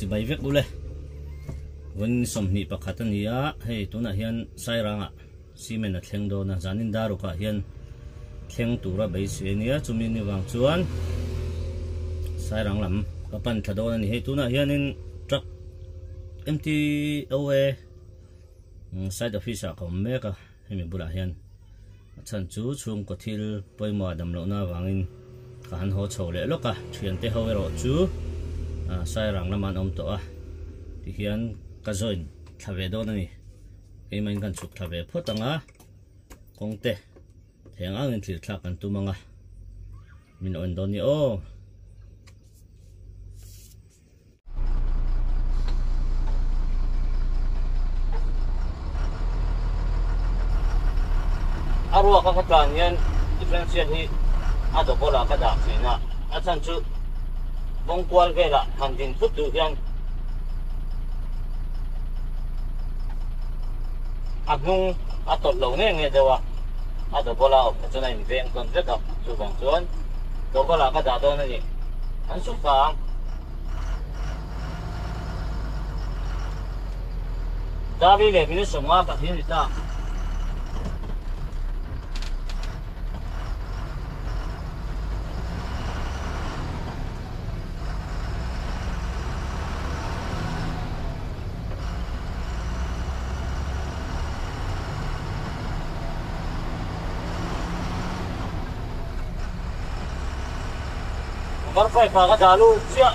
Chibai vek ule. Vawiin 21 a ni a, hei tunah hian Sairangah cement a thleng dawn a, zanin darukah hian thleng tura beisei a nia, chumi ni vang chuan Sairang lam ka pan thla dawn a ni. Hei tunah hianin truck MTOA site office ah ka awm mek a, hemi bulah hian a chhan chu chhungkaw thil pawimawh a dam lohna avangin ka han haw chho leh lawk a, thiante ho erawh chu Sairang lamah an awm tawh a, tihian ka join thla ve dawn a ni. Keimahin kan chhuk thla ve phawt ang a, kawngte theng angin thlir thlak kan tum ang a, min awn dawn ni aw. A ruak a ka tlan hian differential hi a double ah ka dah thin a, a chhan chu kawng kual velah han din thut duh hian a hnung a tawlh lo nge nge deuh a, a double a awm kha chuan a inveng tawn vek a, chuvang chuan double ah ka dah dawn a ni. An suk ta ang. Dari leh minute 50 ka thil ni ta. Number 5 ah ka dah lut chiah.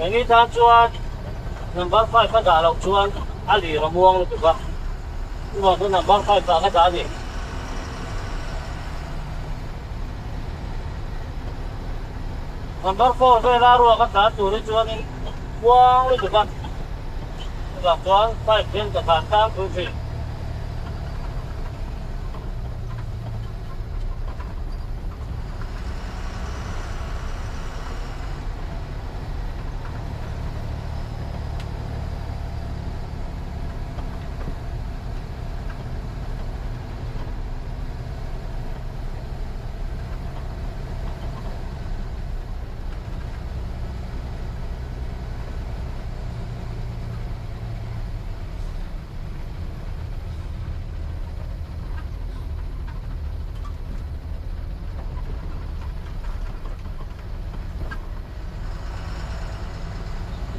Eng i tan chuan number 5 ka dah loh chuan a lir a muang lutuk a. Chuvang chuan number 5 ah ka dah a ni. Number 4 vela ruak a tlan tur hi chuanin muang lutuk a. Chuvang chuan 5 hian ka tlan tlangpui thin.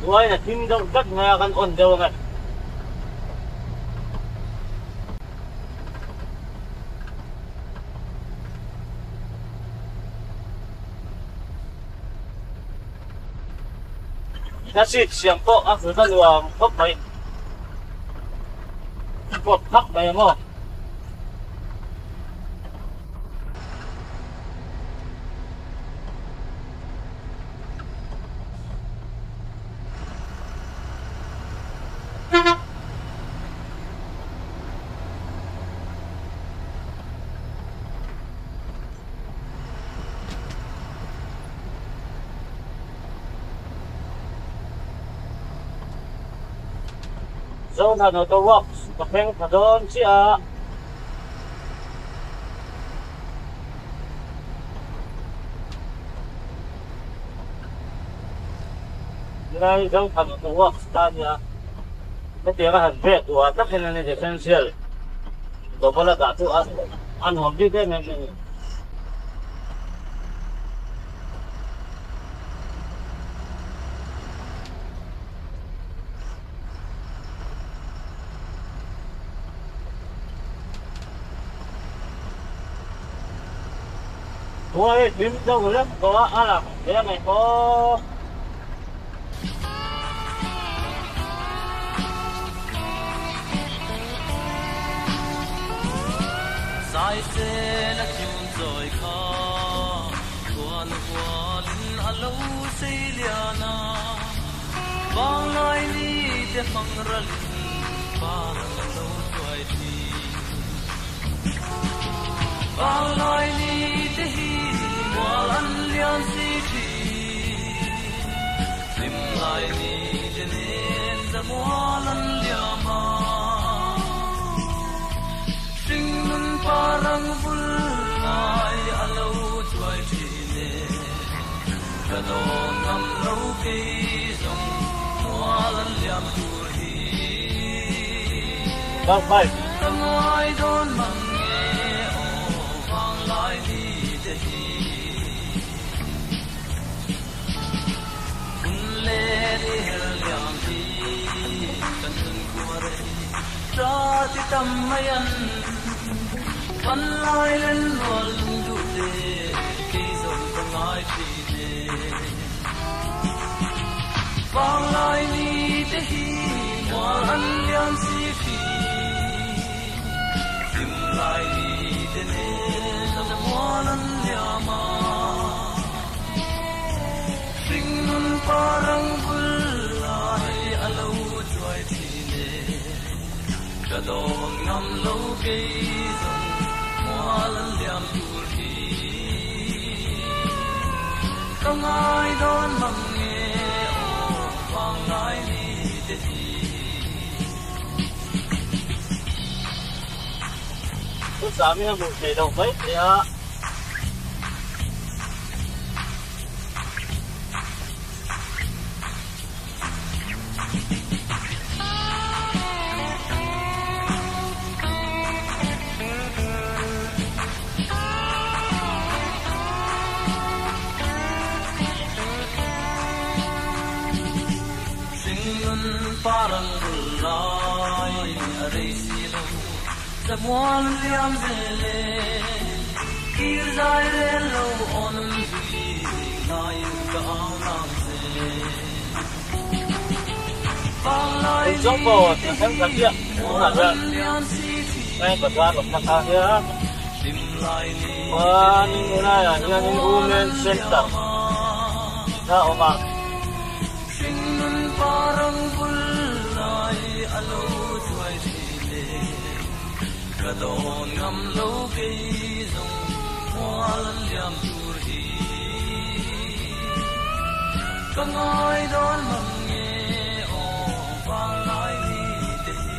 Buai na thim deuh tlat mai a kan on deuh ang e. Ka seat siam pawh a hlut a nuam khawp mai. Pawt phak mai ang aw. Zohna Auto Works ka thleng thla dawn chiah a. Helai Zohna Auto Works ta a nia. Hetiang a han vek duh ah tak hian a ni differential double a dah chu a nuam bik em em a ni. Tuai hlim deuh hlek tawh a a lang hle mai maw. Saisel a chun chawi kha khuan hualin a lo sei lian a, vanglai ni te hmang ralin parang a lo chuai thin. Vanglai ni te hi mual an lian si thin, hlimlai ni te nen zamual an liam a, hringnun parang vul. Ka dawn ngam lo kei zawng mual an liam tur hi. Ka ngai dawn mang nge aw vanglai ni te hi. Hun leh ni her liam hi kan nun khua rei ta ti tam mai an Panlai len rual lung duh te kei zawng ka ngai thin e. Vanglai ni te hi mual an liam si thin. Hlim lai ni te nen a mual an liam a. Hringnun parang bul lai a lo chuai thin e. Ka dawn ngam lo kei zawng mual an liam tur hi. Ka ngai dawn mang nge aw vang ngai ni te hi. Chu sami a hmuh theih loh mai thei a. Hringnun parang bul lai a rei si lo, zamual liam zel e, kir zai rel lo awn zui ngaiin ka au nang che. Vanglai Zawng ni pawh te a thleng hi ta chiah tunah mual hian an liam si Bank thin. bazar awmna kha hian Hlim lai ni te chuanin nen helaiah hianin zamual Women an Center liam a. tih kha a awm a. Hringnun parang bul lai a lo chuai thin e. Ka dawn ngam lo kei zawng mual an liam tur hi. Ka ngai dawn mang nge aw vanglai ni te hi.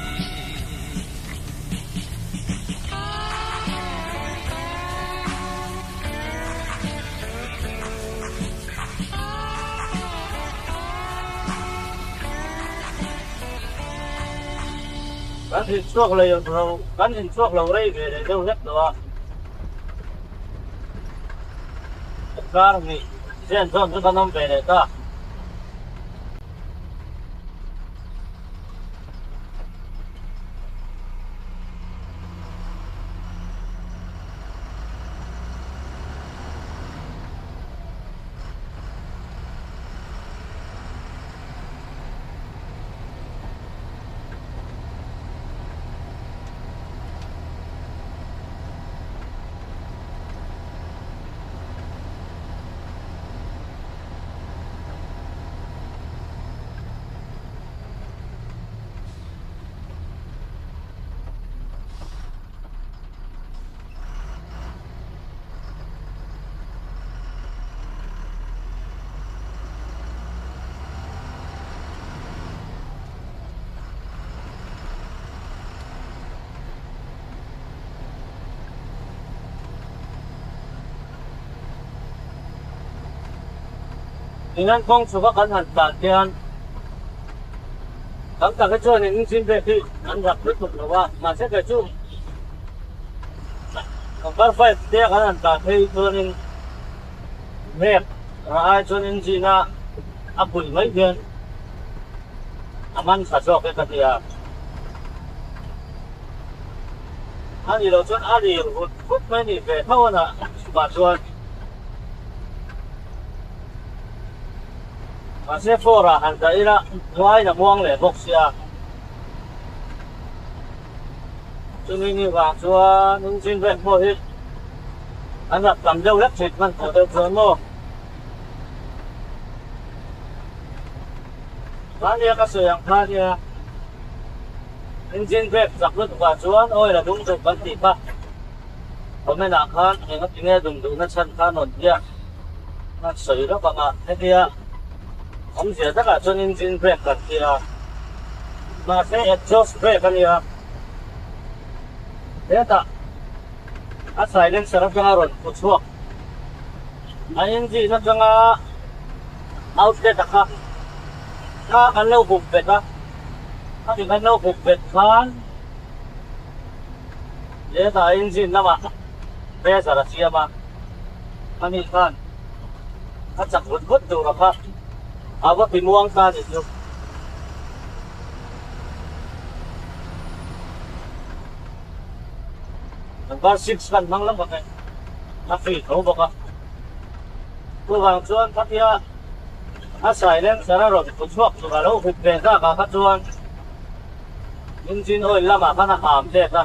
Kan inchhuak leh lo, kan inchhuak lo rei ve leh deuh hlek tawh a. Kar hnih zen zawn chu kan awm ve leh ta. Ingan kawng chhuka kan han tlan hian tam tak hi chuan engine brake hi an rak lutuk lo a, mahse kei chu number 5 te kan han tlan phei chuanin brake rah ai chuan engine a a pui mai hian a man tha zawk e ka ti a. A nih loh chuan a rir vut vut mai ni ve tho a nah chhukah chuan. Mahse floor ah han dah ila hnuaiin a muang leh bawk sia. Chumi ni vang chuan engine brake pawh hi an rak tam deuh hlek thin hman tawh deuh chuan maw. Mahnia ka sawi ang kha nia engine brake chak lutuk ah chuan oil a dum duh kan tih kha comment ah khan engatinge dum duhna chhan kha rawn biak a sawi lawk ang a hetia awmzia takah chuan engine brake kan ti a mahse exhaust brake a nia hetah a silencer atanga rawn pu chhuak a engine atanga. Outlet a kha kha kan lo hup bet a, khami kan lo hup bet khan hetah engine lamah pressure a siam a, khami khan a chak vut vut tur a kha a va ti muang ta ni chu. Number 6 kan hmang lam bawk e, a free tho bawk a. Chuvang chuan khatia a silencer a rawn pu chhuak tur a lo hup ve zak ah kha chuan engine oil lamah khan a ham let a,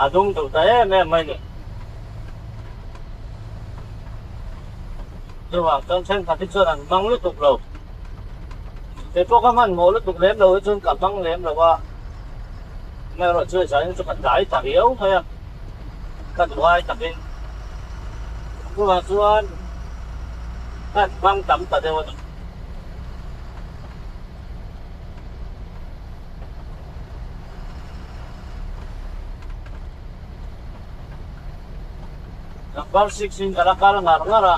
a dum duh ta em em mai ni. Chuvang chuan thenkhat hi chuan an hmang lutuk lo. Kei pawh ka hmanhmawh lutuk lem lo hi chuan ka hmang lem lo a, amaherawhchu zanin chu ka tlai ta riau mai a. Ka duh ai takin chuvang chuan kan hmang tam ta deuh a ni. Number 6 in ka la kal ngar ngar a.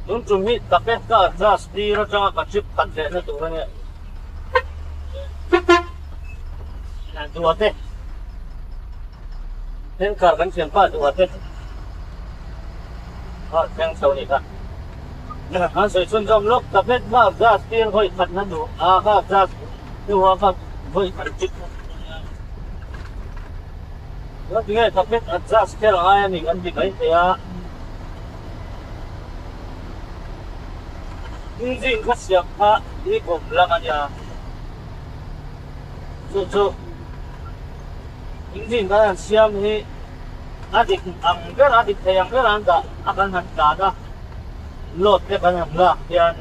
Tun tum hi tapet ka adjust tir atanga ka trip khat leh na tur a nia. Duhate Thenkar kan thianpa Duhate kha thleng chho ni kha. An sawi chhunzawm lawk tapet ka adjust tir vawi khat na duh a ka adjust hnuah ka vawi khat trip na tur a nia. Ngatinge tapet adjust kher a ngai a ni kan ti mai thei a. Engine kha siam kha i kawm lang a nia, chu chu engine kan han siam hi a dik ang ber a dik thei ang ber an dah a kan han tlan a, load te kan han lak hian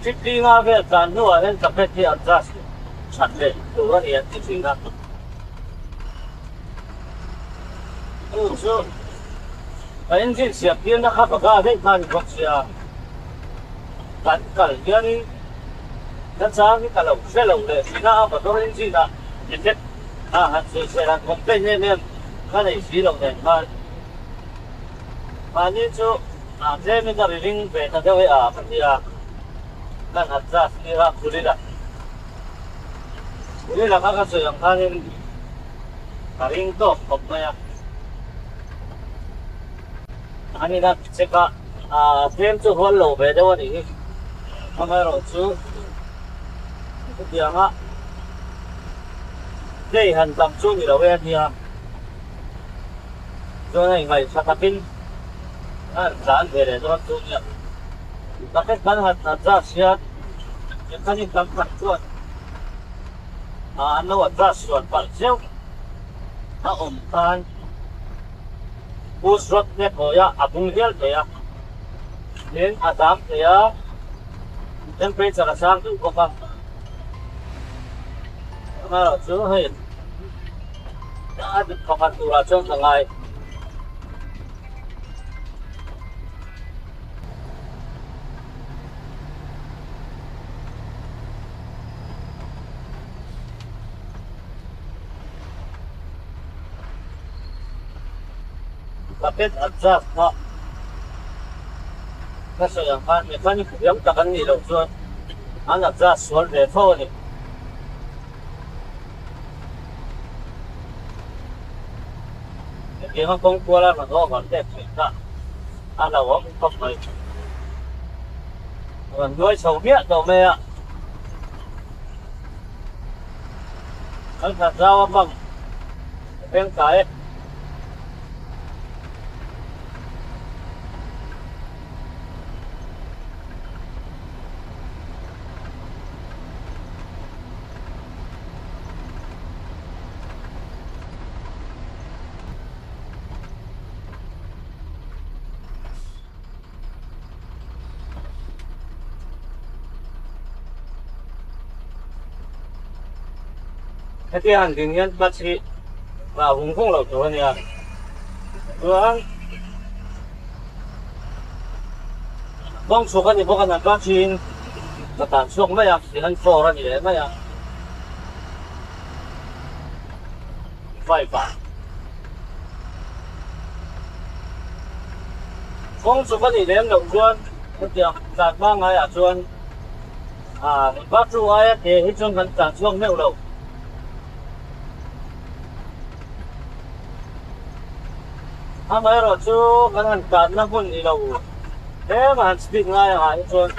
fifty nga vel tlan hnuah hian carpet hi adjust that leh tur a ni an ti thin a. Chu chu ka engine siam tirna kha ka ga daih kha a ni bawk sia, kan kal hianin nachang hi ka lo hre lo leh thin a, a motor engine ah defect a han sawi chhe han complain em em ka nei si lo nen khan mahni chu a tlemin a ri ring ve ta deuh e a ka ti a, kan adjust tir a Khulila Khulila kha ka sawi ang khanin. Ka ring tawk khawp mai a. An ina check a, tlem chu hual lo ve deuh a nih hi. Amaherawhchu chutianga play han tam chu ni lo e a nia. Chuan hei ngaihthla takin a han tlan ve leh dawn chu nia. Bucket kan han adjust hian mechanic tam tak chuan An lo adjust sual palh zeuh a awm khan push rod te hawi a, a bung hial thei a, tin a dam thei a, temperature a sang deuh bawk a, amaherawh chu hei a dik pakhat turah chuan ka ngai. Bucket adjust kha ka sawi ang khan mechanic thiam tak an nih loh chuan an adjust sual ve tho a ni. Hetianga kawng kuala rawn over tek theih kha a hlauhawm khawp mai. Rawn nuai chho miah tawh mai a. Kan hlat zau a bang a peng ta e. Hetia han ding hian clutch hi a vung vung lo tur a nia chuan kawng chhuk a ni bawk a na clutch in ka tan chhuak mai a tihian floor a ni leh mai a. 5 ah. Kawng chu ka nih lem loh chuan hetiang tlan pangngai ah chuan ah number 2 aia ke hi chuan kan tlan chhuak meuh lo. Amaherawh chu kan han tlanna hmun ni lo tlem a han speed ngai angah hi chuan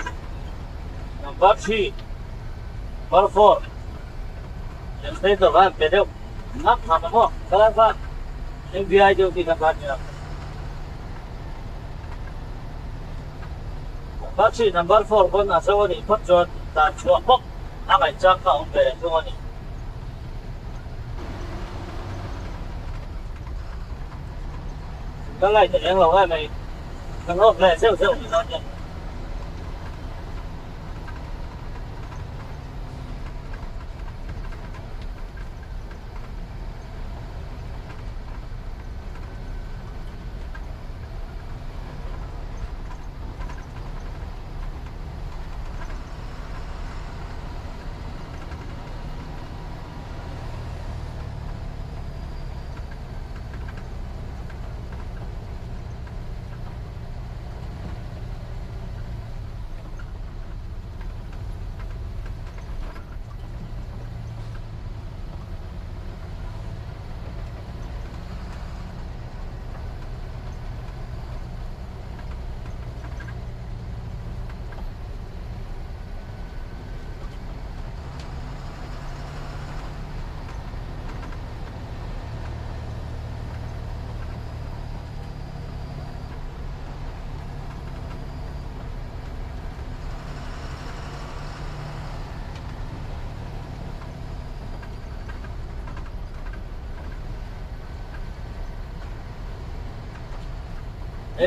number 3, number 4 lem phei tawh kha an pe deuh ngak ngak a maw khalai kha MVI deuh tih na kha a nia. Number 3, number 4 pawn a zo a nih phawt chuan tlan chhuah bawk a ngaihchang kha a awm ve leh thung a ni. Ka light a eng lo em mai, kan off leh zeuh zeuh ni dawn nia.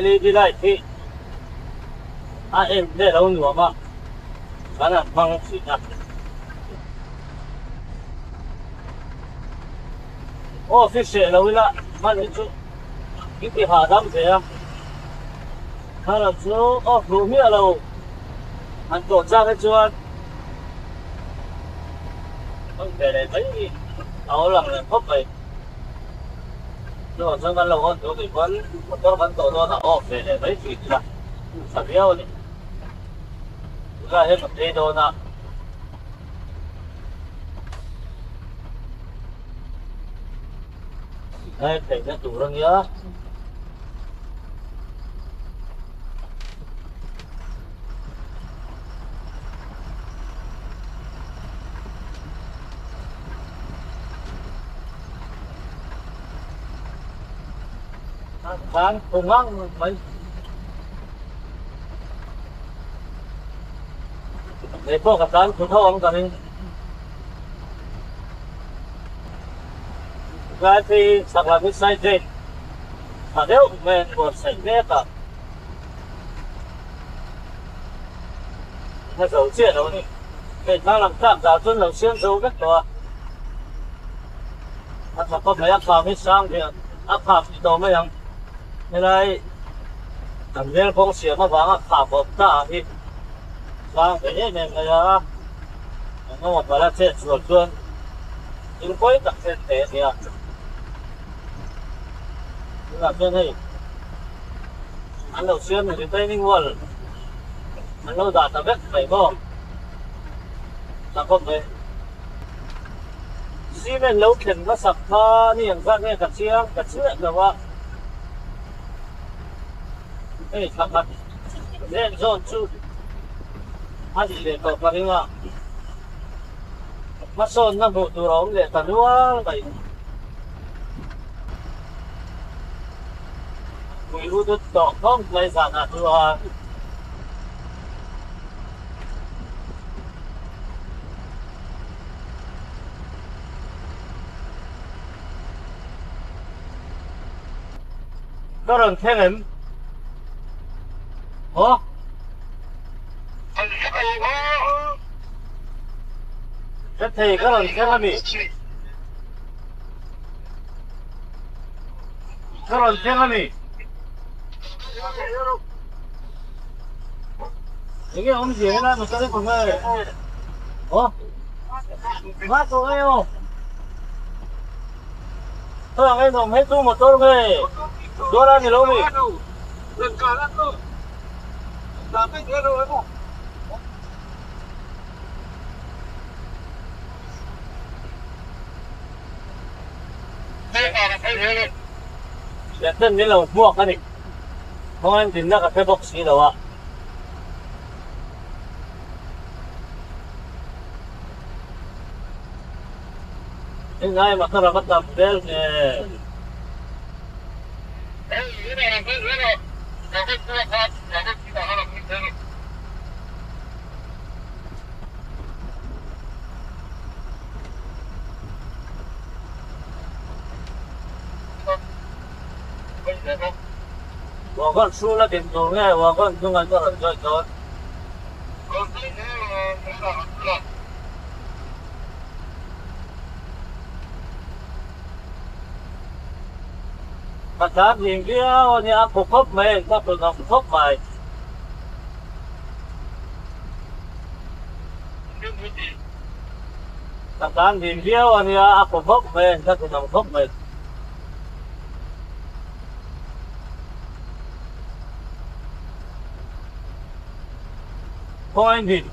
LED light hi a en vel a nuam a kan han hmang thin a. Aw fi hreh lo ila hman hi chu i ti hahdam ve a, thlalak chu off duh miah lo han tawh chak hi chuan hman ve leh mai hi a awl ang reng khawp mai. Chuvang chuan kan lo on duh nih pawn motor kan tawh dawn a off ve leh mai thin ila tha viau a ni. Tunah hian ka phei dawn a. Hei theihna tur a nia. Khan khungang mai. Hei pawh ka tlan khu tho ang ka ring. Tlai phei chhak lam hi side gate tha deuh mai an buatsaih mek a. A zo chiah lo a ni. Hei hma lam tlak dah chuan lo siam zo vek tawh a. A tha khawp mai a kham hi sang ve a kham ni tawh mai ang. Helai kan rel kawng siam avanga kham awm ta ah hi sang ve em em mai a. Engemaw pala chet chhuah chuan thil pawi tak thlen thei a nia. Tunah chuan hei an lo siam retaining wall an lo dah ta vek mai maw ta khawp mai. Cement lo thlen hmasak kha ni ang zat nge ka chiang ka chiah lo a, hei thla khat len zawn chu a nih leh tawh ka ring a, hmasawnna hmuh tur a awm leh ta nual mai. Pui u dut tawh khawp mai zanah chuan. Ka rawn thleng em? Haw? Ka thei ka rawn thleng a mi? Ka rawn thleng a mi? Enge awmzia helai motor hi kawng e? Haw? Hma tawh e aw. Thawh ang en awm hei tu motor nge dawn a ni lo mi? Hriatna min lo hmuak a ni. Khawngain dinna ka hre bawk si lo a. Enggai motor a va tam vel nge? Wagon hrul a din tur nge wagon hnungah chuan rawn join dawn? Ka tlan hlim viau a nia, a phu khawp mai, ka phu nawm khawp mai. Ka tlan hlim viau a nia, a phu khawp mai, ka phu nawm khawp mai. Khawngaih din.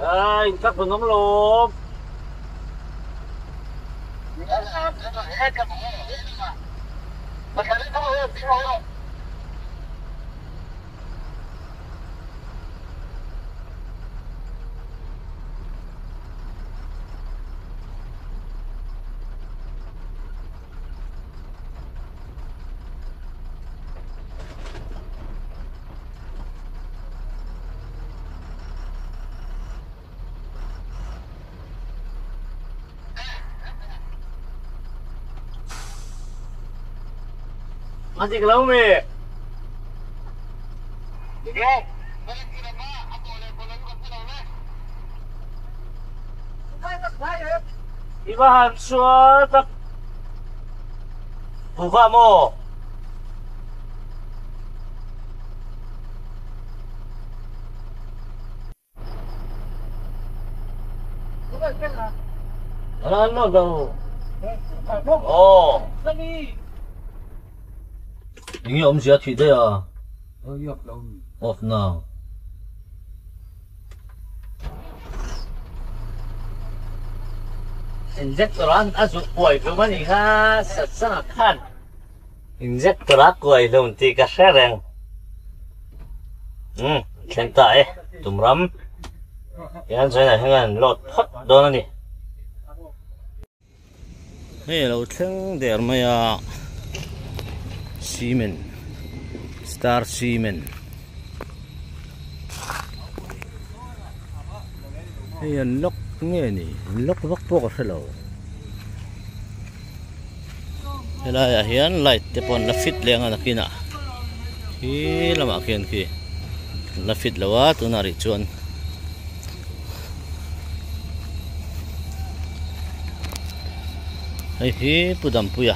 Ai, in tak awm lo. A dik lo mi? I va han sual tak. Buka maw? Enge awmzia thih daih a? Off now. Injector an a zut kuai hlum a nih kha satsanga khan injector a kuai hlum tih ka hre reng. Umm thleng ta e tum ram hian chuan ah hian an load phawt dawn a ni. Hei a lo thleng der mai a cement star cement hei an lock nge ni an lock vak pawh ka hre lo helai ah hian light te pawh an la fit leh ang a nakinah khi lamah khian khi an la fit lo a tunah rih chuan. Hei hi Pu Dampuia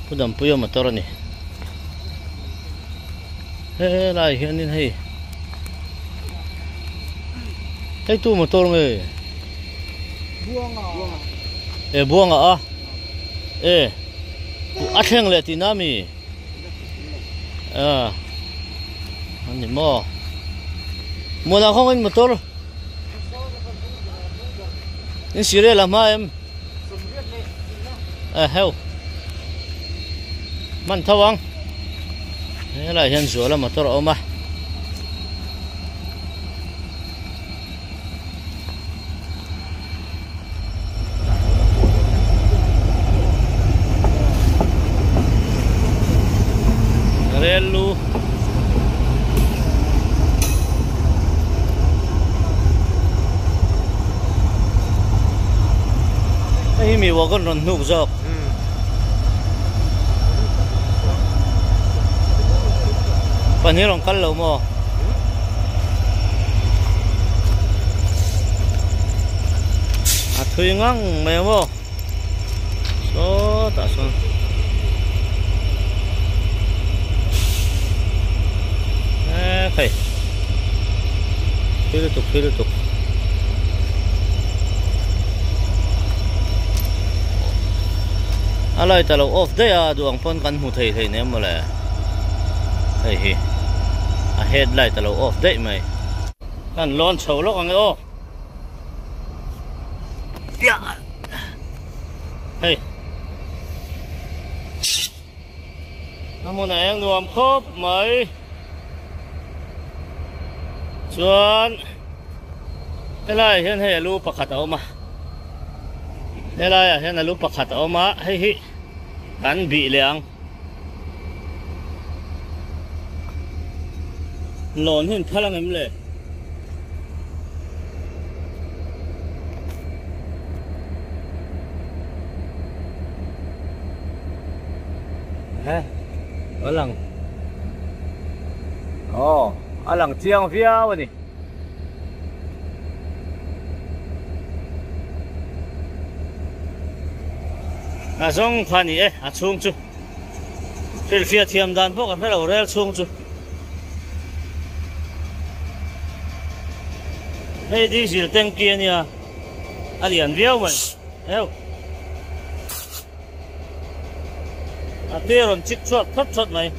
Pu Dampuia motor a ni helai hianin hei hei tu motor nge e buanga a e a thleng leh tihna a mi. A ani maw muana khawng in motor in sirel a hma em a heu hman tho ang helaiah hian zuala motor a awm a. Rel lu hei hi mi wagon rawn hnuk zawk pahnih rawn kal lo maw. A thui ngang mai ang aw sawtah sawn. Thui lutuk thui lutuk. A light a lo off daih a duh ang pawn kan hmu thei thei nen mawle hei hi a head light a lo off daih mai. Kan lawn chho lawk ang e aw. Hei. A hmun a eng nuam khawp mai. Chuan helaiah hian hei a lu pakhat a awm a. Helaiah hian a lu pakhat a awm a, hei hi kan bih leh ang. Lawn hi an phal ang em le? He a lang aw a lang chiang viau a ni. A zawng kha a ni e a chhung chu hrilhfiah thiam dan pawh ka hre lo rel chhung chu. Hei diesel tanky a nia a lian viau mai heu. A te rawn chik chhuak thawt thawt mai.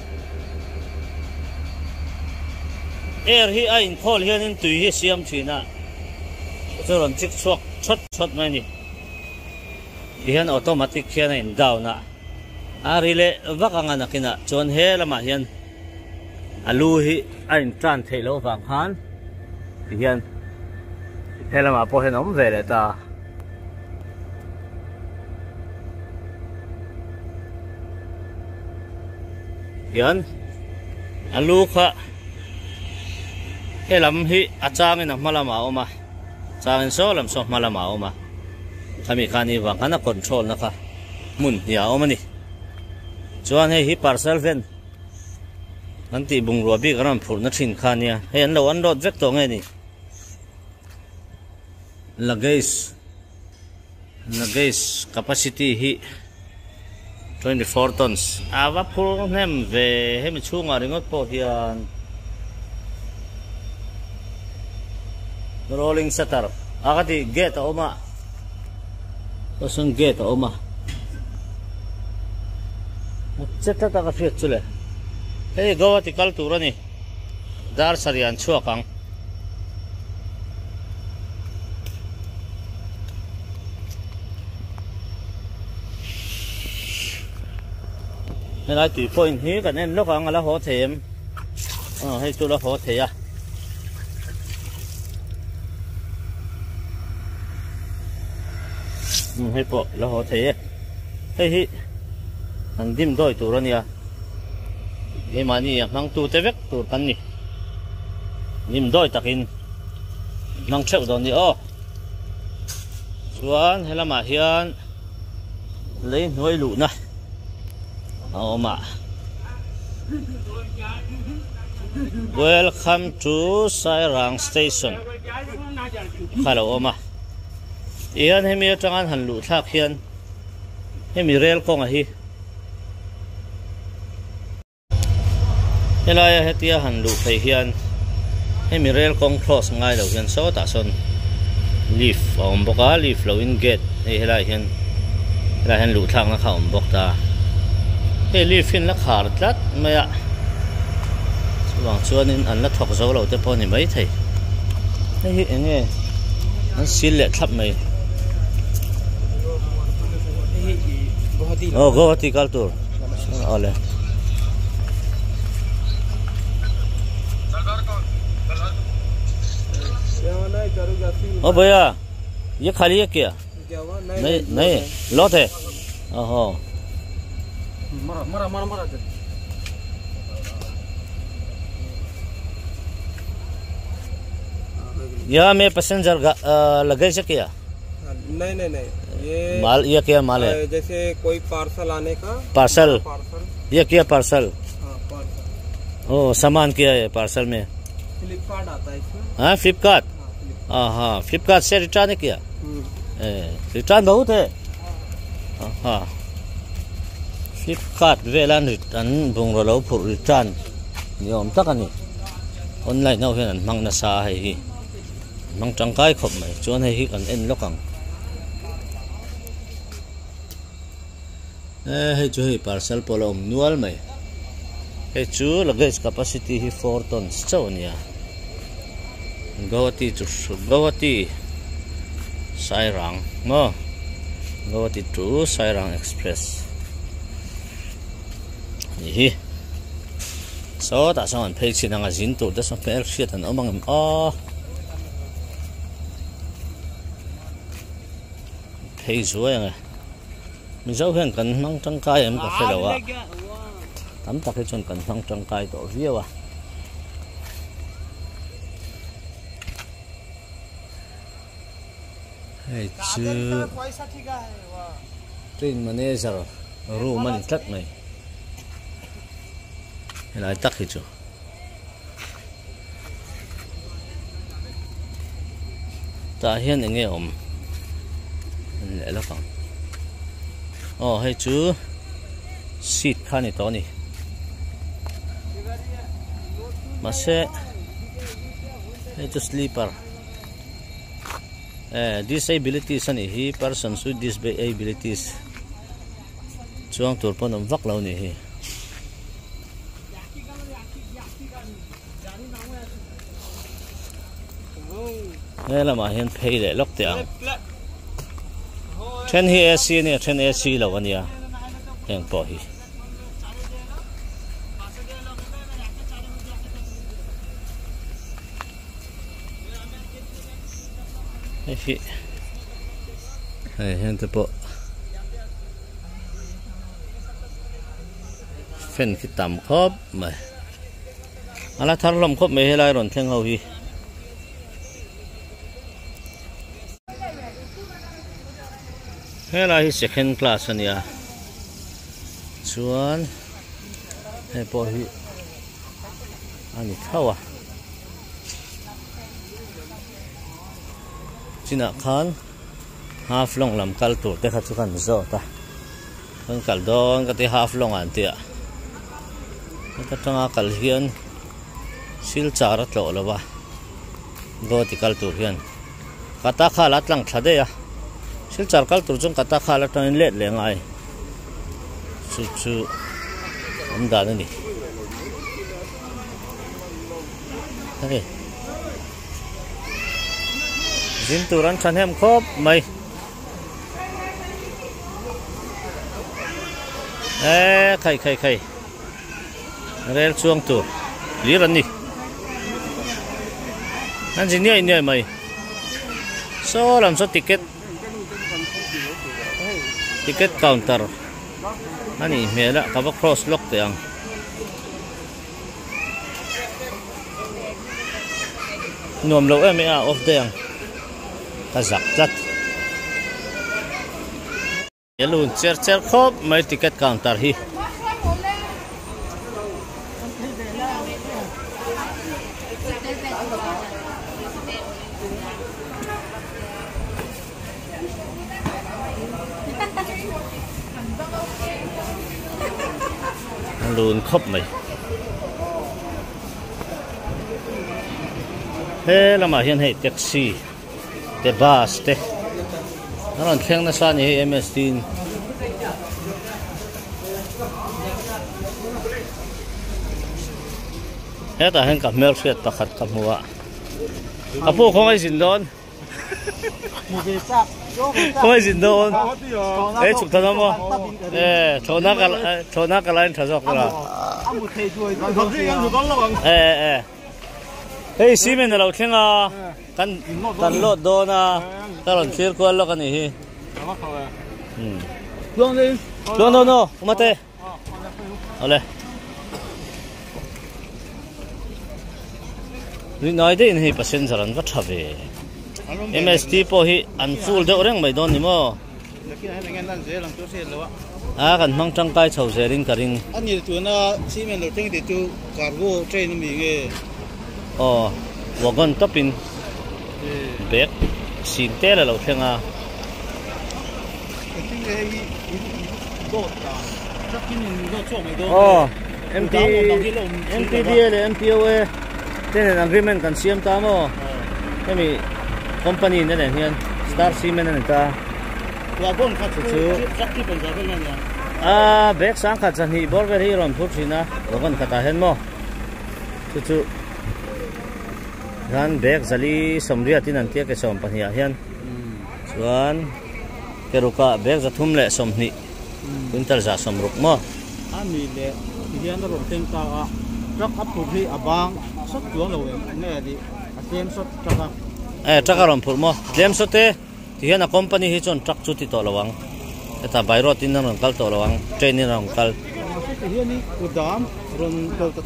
Air hi a inkhawl hianin tui hi a siam thin a, chu rawn chik chhuak thawt thawt mai a ni. Tihian automatic hian a in down a, a ri leh vak ang a nakinah chuan he lamah hian a lu hi a in tan theih loh vang khan tihian he lamah pawh hian a awm ve leh ta. Hian a lu kha he lam hi a changin a hma lamah a awm a changin saw lam saw hma lamah a awm a khami khan i vang khan a control na kha hmun hnih a awm a ni chuan hei hi parcel ven an tih bungrua bik an rawn phurhna thin kha a nia hei an lo unload vek tawh nge ni. Luggage luggage capacity hi 24 tons a va phur hnem ve hemi chhungah ringawt pawh hian rolling shutter a ka tih gate a awm a sawn gate a awm a a che tlat a ka hriat chu le hei Goa ti kal tur a ni dar sarih an chhuak ang. Helai tui point hi kan en lawk ang a la haw thei em aw hei chu la haw thei a hei pawh la haw thei e hei hi an dim dawi tur a nia keimahni a hmangtu te vek tur kan ni. Nim dawi takin hmang theuh dawn ni aw. Chuan helamah hian lei hnuai luhna a awm a. Welcome to Sairang Station kha lo awm a. Tihian hemi atanga an han luh thlak hian hemi rel kawnga hi Helaia hetia han luh phei hian hemi rel kawng cross ngai lo hian sawtah sawn lift a awm bawk a lift lo in gate hei helai hian helai hian luh thlakna kha a awm bawk ta hei lift hi an la khar tlat mai a chuvang chuanin an la thawk zo lo te pawh a ni maithei hei hi eng nge an sil leh thlap mai aw Guwahati kal tur. Awle. ओ भैया ये खाली है क्या नहीं नहीं लॉट है ओहो मरा मरा मरा यहाँ में पैसेंजर लगे से क्या नहीं नहीं नहीं ये माल ये क्या माल है जैसे कोई पार्सल आने का पार्सल पार्सल ये क्या पार्सल हाँ पार्सल ओ सामान क्या है पार्सल में फ्लिपकार्ट आता है इसमें हाँ फ्लिपकार्ट हाँ हाँ फ्लिपकार्ट से रिटर्न है क्या रिटर्न बहुत है हाँ Flipkart velan an bungraw lo phurh return ni awm tak a ni online ho hian an hmang nasa hei hi. Hmang tangkai khawp mai chuan hei hi kan en lawk ang e hei chu hei parcel pawh la awm nual mai hei chu luggage capacity hi four tons chauh a nia Guwahati chu Guwahati Sairang maw Guwahati to Sairang express a nih hi. Sawtah sawn an phei chhin ang a zin tur te saw hmel hriat an awm ang em aw phei zuai ang e mizo hian kan hmang tangkai em ka hre lo a tam tak hi chuan kan hmang tangkai tawh viau a hei chu train manager room a ni tlat mai helai tak hi chu tah hian eng nge awm en leh lawk ang aw hei chu seat kha a ni tawh a ni mahse hei chu sleeper. Eh disabilities a nih hi persons with disabilities chuang tur pawn awm vak lo a nih hi. He lamah hian phei leh lawk teh ang. Then hi AC a nia then AC lo a nia heng pawh hi. Hei hi hei hian te pawh fan khi tam khawp mai a la thar hlawm khawp mai helai rawn thleng ho hi. Helai hi second class a nia chuan hei pawh hi a ni tho a. Chinah khan half long lam kal tur te kha chu kan zawt a kan kal dawn ka ti half long ah an ti a heta tanga kal hian silchar a tlawh lo va Guwahati kal tur hian kata khal a tlang thla daih a silchar kal tur chuan kata khal atangin let leh ngai chu chu awm dan a ni. Hei zin tur an thahnem khawp mai e khai khai khai rel chuang tur hlir an ni an zin niai niai mai saw lam saw ticket ticket counter a nih hmel a ka va cross lawk teh ang. Nuam lo em em a off daih ang ka zak tlat. A lun cher cher khawp mai ticket counter hi. A lun khawp mai he lamah hian hei taxi te bus te a rawn thleng nasa a ni hei M_S_T in hetah hian ka hmelhriat pakhat ka hmu a ka pu khawngaih zin dawn. Khawngaih zin dawn e chhuk than awm aw e thlawhna ka thlawhna ka lain tha zawk la e e hei cement a lo thleng a kan kan load dawn a ka rawn thlir kual lawk a nih hi tluang dawn aw mate. Awle. Ni nai deuh in hei passenger an va tha ve. MST pawh hi an full deuh reng mai dawn ni maw? A kan hmang tangkai chho zel in ka ring. A nil tuna cement lo thleng tih chu cargo train a mi nge? Aw wagon tawp in bag sin tel a lo thleng a. Aw MT MTDA leh MTOA te nen agreement kan siam ta maw hemi company na nen hian star cement a ni ta Wagon kha chu chu truck hi pawisa vel a nia. A bag sangkhat zahnih bawr vel hi rawn phur thin a wagon khatah hian maw chu chu hian bag zali sawmriat in an tia ke 12 ah hian chuan ke rukah bag zathum leh 20 quintal za 60 maw. A ni leh ti hian a rawn thleng ta a truck a phur hi a bang sawt chuang lo em nge tih a tlem sawt truck a. E truck a rawn phurh maw tlem sawt e. Ti hian a company hi chuan truck chu ti tawh lo ang. Hetah by road in a rawn kal tawh lo ang, train in a rawn kal.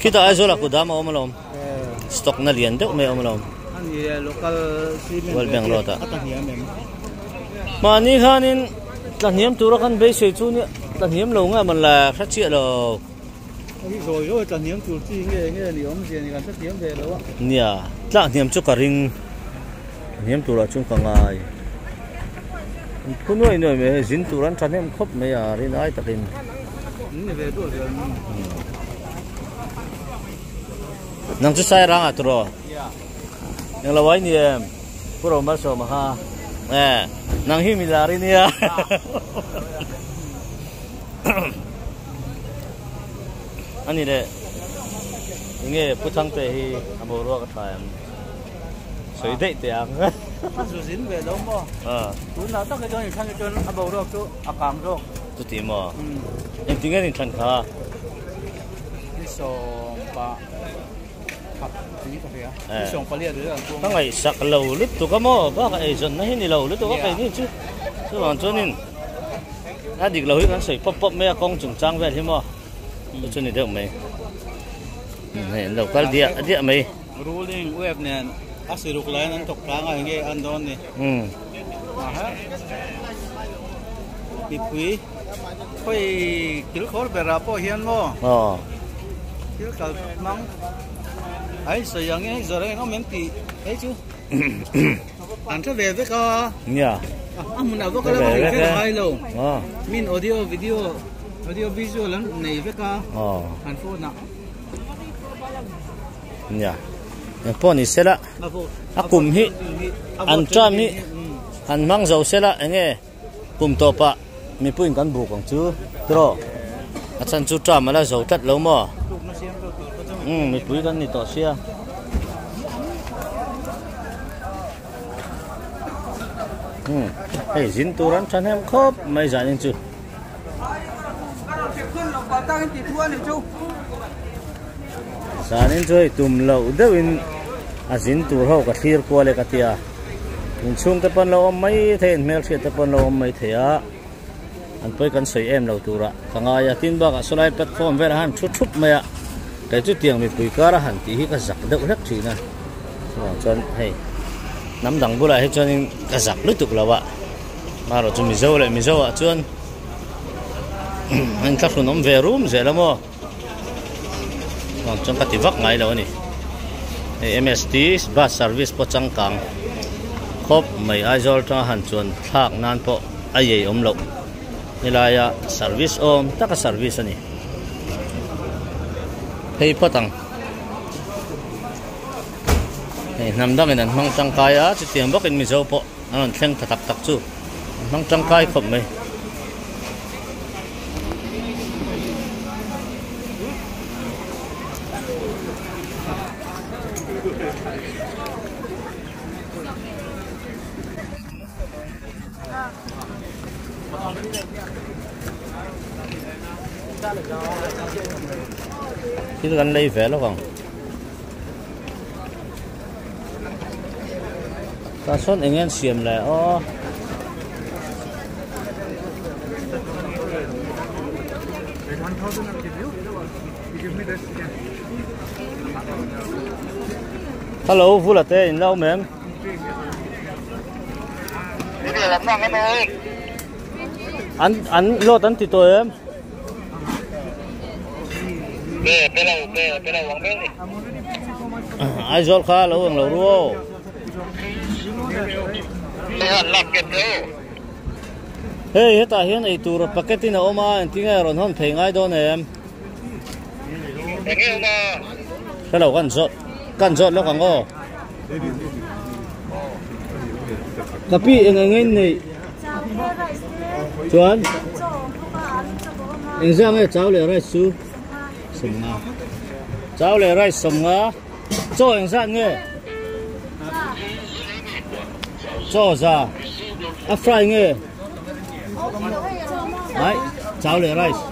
Khitah Aizawl ah kudam a awm alawm. Stock na lian deuh mai a awm alawm. World Bank road ah. Mahni khanin tla hniam tura kan beisei chu nia tla hniam lo nge man la hre chiah lo. Nia, tlak hniam chu ka ring. Hniam turah chuan ka ngai. An phu nuai nuai mai hei zin tur an thahnem khawp mai a rin ai takin. Nang chu sai rangah turaw? Eng lo ai ni em? Pu Roma sawm a ha. Eh, nang hi milar i nia. Ani le enge Pu Thangte hi a boruak a tha em? Sawi daih teh ang. A zu zin ve lo maw? Tunah tak hi chuan inthlan hi chuan a boruak chu a kang zawk. Chuti maw? Engtin nge inthlan kha? Ni sawmpa khat ni ka hria. Ni sawmpali a duh an Ka ngaihsak lo lutuk a maw? Bakah eizawnna hi ni lo lutuk a keini chu. Chuvang chuanin a dik lo hi kan sawi pawp pawp mai a kawng chungchang vel hi maw? Chu chu ni deuh mai. Hei an lo kal diah diah mai. Ruling wave nen a siruk laiin an thawk tlang a enge an dawn ni. Aha. Mipui khawi kil khawr berah pawh hian maw. Aw. Thil kal hmang ai sawi ang e zawrh ang awm em tih hei chu an hre ve vek a. Nia. A hmunah vak a la hre ve ngai lo. Min audio video audio visual an nei vek a. An phone ah. Nia eng pawh ni sela a kum hi an term hi han hmang zo sela eng nge kum tawpah mipuiin kan buk ang chu tiraw a chhan chu term a la zo tlat lo maw umm mipui kan ni tawh sia umm hei zin tur an thahnem khawp mai zanin chu. Zanin chu hei tum loh deuhin a zin tur ho ka thlir kual e ka tia inchhung te pawn lo awm mai thei in hmelhriat te pawn lo awm mai thei a an pawi kan sawi em lo turah ka ngai a tin bakah sawlai platform velah han thu thup mai a kei chu tiang mipui kara han tih hi ka zak deuh hlek thin a chuvang chuan hei hnam dang bulah hi chuanin ka zak lutuk lo a. Marawh chu Mizo leh Mizo ah chuan an thlahrun awm ve rum zel a maw chuan chuan ka ti vak ngai lo a ni hei MST bus service pawh changkang khawp mai Aizawl atanga han chuan thlak nan pawh a ei awm loh helaia service awm taka service a ni phei phawt ang. Hei hnam dangin an hmang tangkai a chutiang bawkin Mizo pawh. A rawn thleng tha tak tak chu an hmang tangkai khawp mai. Thil kan lei ve lawk ang. Tah sawn eng nge an siam le aw. Hello vula te in lo awm em? An an load an ti tawh em? Aizawl kha lo ang lo ru aw. Hei hetah hian eitur packet in a awm a engtin nge rawn hawn thei ngai dawn em? Hre lo kan zawt kan zawt lawk ang aw. Ka pi eng eng in nei chuan engzah nge chau leh rice chu sawmnga chau leh rice sawmnga chaw engzat nge chaw za a fry nge ai chau leh rice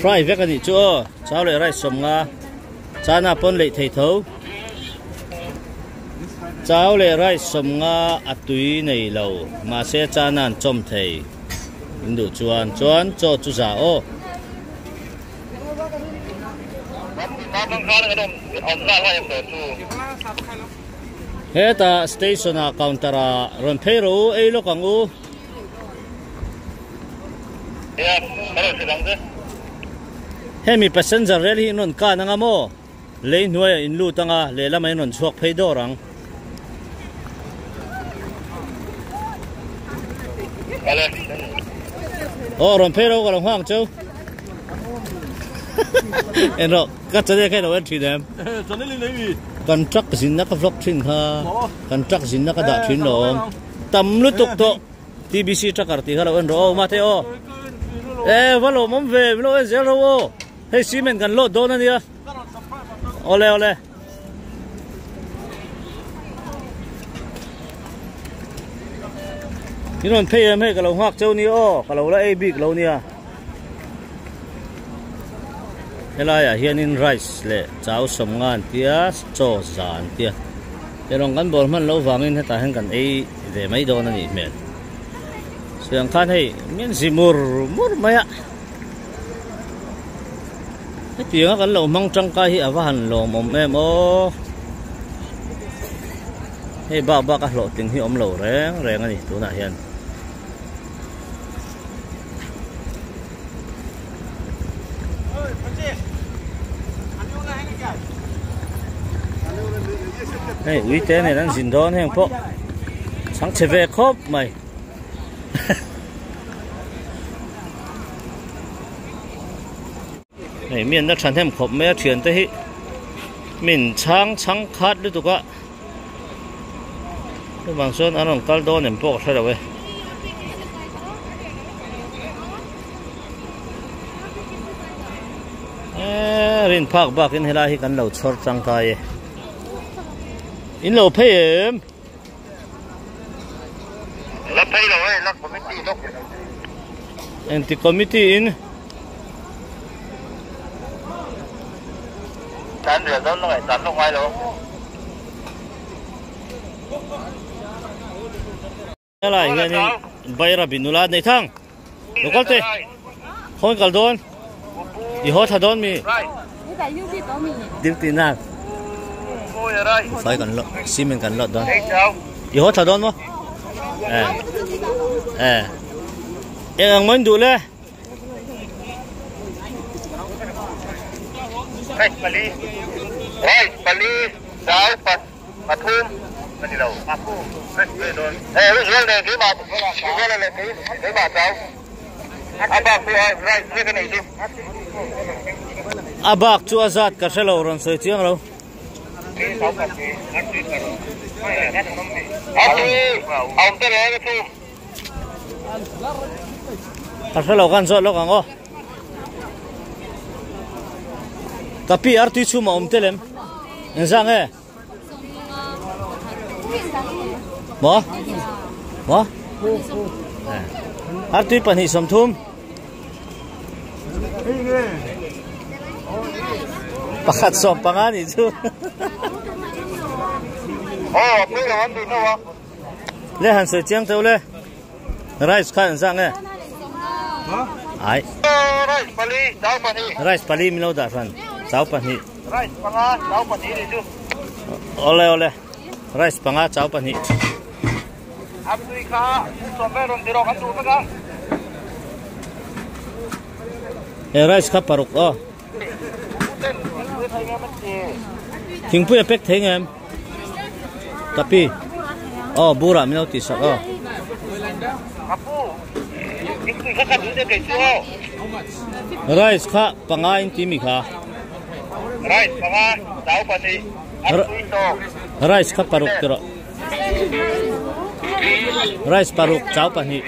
fry vek a nih chu aw chau leh rice sawmnga chana pawn leih thei tho. Chau leh rice sawmnga a tui nei lo, mahse chana an chawm thei in duh chuan chuan chaw chu za aw. Hetah station ah counter ah rawn phei rawh u, ei lawk ang u. Hemi passenger rel hi in rawn kan anga maw? Lei hnuaiah in lut anga lehlamah in rawn chhuak phei dawr ang. Aw rawn phei ro ka lo nghak cheu. En rawh ka channel kha i lo en thin em? Kan truck zinna ka vlog thin kha kan truck zinna ka dah thin lo awm. Tam lutuk tawh TBC trucker tih kha lo en rawh aw mate aw. E va lawmawm ve min lo en zel ro aw. Hei cement kan load dawn ania. Awle awle. In rawn phei em hei ka lo nghak cheu nia aw ka lo la ei bik lo nia. Helaiah hianin rice leh chau sawmnga an tia chaw za an tia. Erawng kan bawl hman loh vangin hetah hian kan ei ve mai dawn a nih hmel. Sawi ang khan hei min zi mur mur mai a. Hetianga kan lo hmang tangkai hi a va han lawmawm em aw. Hei bak bak a hlawhtling hi awm lo reng reng a ni tunah hian. Hei uite nen an zin dawn heng pawh chhangchhe ve khawp mai. Hei mi an la thahnem khawp mai a thiante hi min chhang chhang khat lutuk a chuvang chuan an rawn kal dawn em pawh ka hre lo e. Eee rin phak bakin helai hi kan lo chhawr tangkai e in lo phei em. La phei lo e, la committee lawk. Engti committee in? Tan rel dawn lo ngai, tan lawk ngai lo. Helai hianin Bairabi nula nei thang. Lo kal te. Khawn kal dawn. I haw tha dawn mi. Dil ti na. Fai kan lo cement kan lot dawn. I haw tha dawn mo. Eh. Eh. Eng ang main duh le. Rice pali. Rice pali. Dal pat pathum. Ani lo. Eh, Israel nen keimah Israel leh keimah chau. A bak chu a rice vek a nei chu. A bak chu a zat ka hre lo rawn sawi chiang lo. Ka hre lo khan zawt lawk ang aw. Ka pi artui chhum a awm tel em? Engzah nge? Maw? Maw? Artui 230. Pakhat 15 nih chu. Le han sawi chiang teuh le. Rice kha engzah nge? Ai. Rice pali min lo dah hran. Chau pahnih. Rice panga chau pahnih ni chu. Ole ole. Rice panga chau pahnih. Artui kha sawm vel rawn ti rawh kan duh vek a. He rice kha paruk aw. Thingpui a pek thei ngem? Kapi. Aw burah min lo tih sak aw. Rice kha panga in ti mi kha. Rice panga chau pahnih artui sawm. Rice kha paruk ti rawh. Rice paruk chau pahnih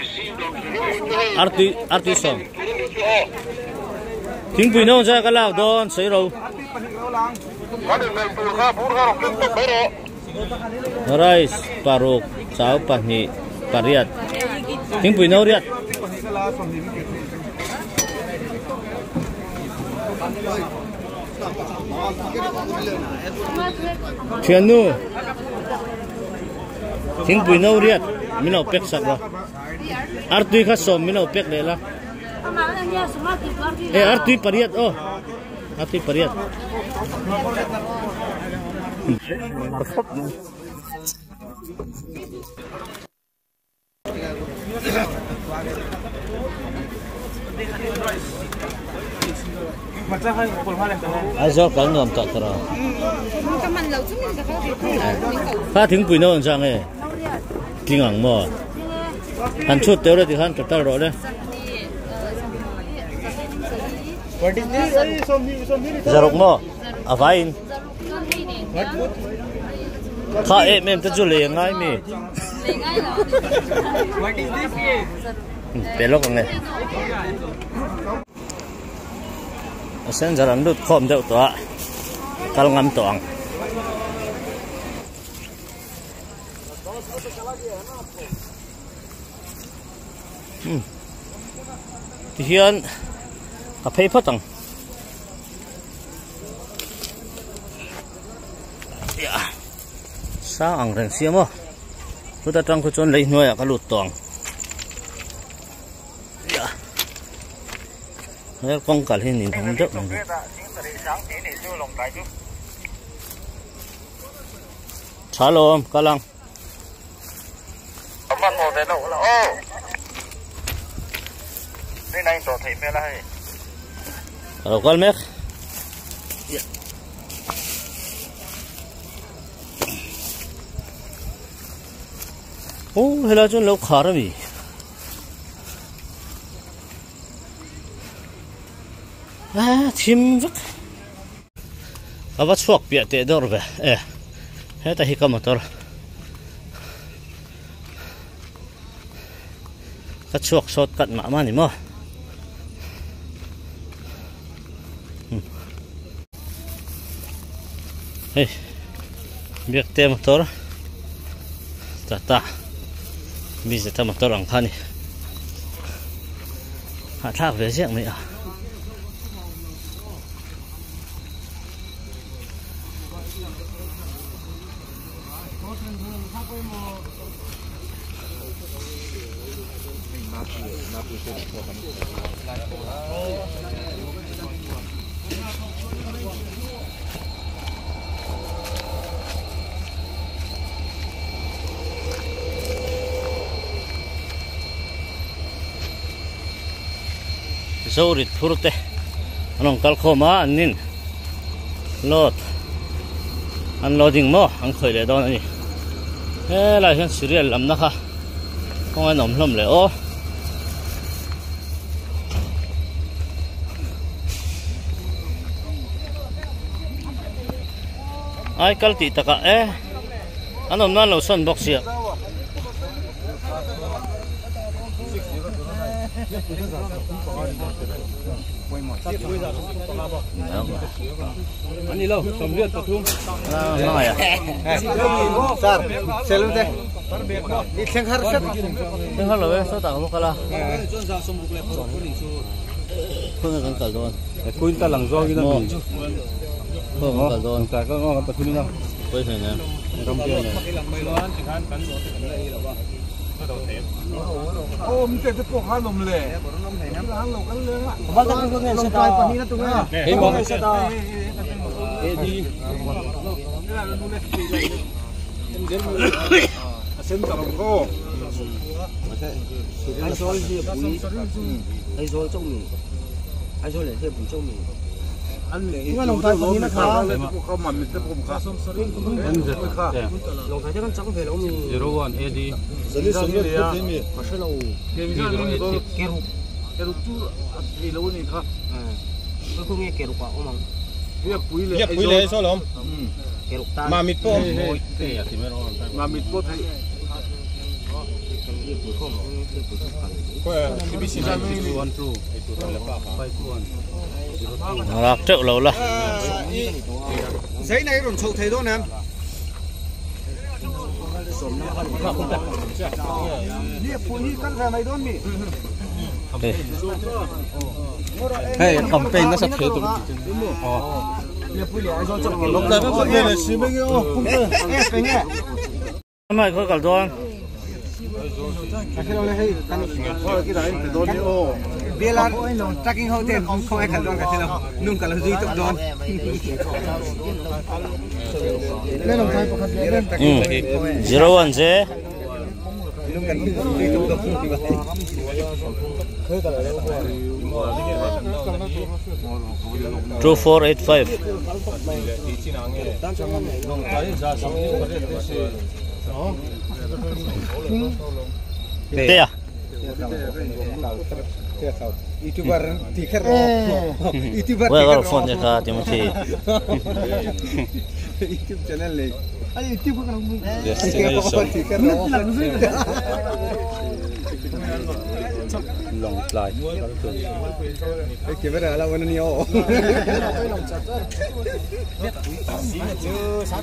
artui artui sawm. Thingpui no zai ka lak dawn sawi ro. Rice paruk chau pahnih pariat thingpui no riat. Thiannu thingpui no riat min lo pek sak lo artui kha sawm min lo pek leh la e artui pariat aw artui pariat. Aizawl kal nuam tawh tawh rawh. Kha thingpui no an chang e. Tling ang maw? Han chhut teuh le tikhan ka kal rawh le. Zaruk maw? A vaiin. Kha em em te chu lei a ngai mi. Pe lawk ang e. Passenger an lut khawm deuh tawh a, kal ngam tawh ang. Hmm. Tihian ka phei phawt ang. Sang ang reng sia maw chuta tang khu chuan lei hnuaiah ka lut tawh ang he kawng kal hi nin awm deuh mai tha lo awm kal ang. Ka lo kal mek. Oh, helai chuan lo khar a mi. Ah, thim vek. Ka va chhuak piah teh dawr ve. E, heta hi ka motor. Ka chhuak short cut mah mah ni maw. Hei biak te motor tata mi zeta motor ang kha ni hahthlak ve ziak mai a. Zorit phur te an rawn kal khawm a an nin load an loading maw an khawih leh dawn a ni helai hian cereal lamna kha kawng an awm hlawm leh aw. Ai kal tih takah e an awm nan lo sawn bawk sia. Thleng har lo e sawtah ka va kal a khawnge kan kal dawn khawnge kan kal dawn pawi hle nen. Rak teuh lo la. Hei campaign nasa thei tur Mai khaw kal dawn. 01 che. 2485. Te a. Where are phone che kha Timothy. Destination Lawngtlai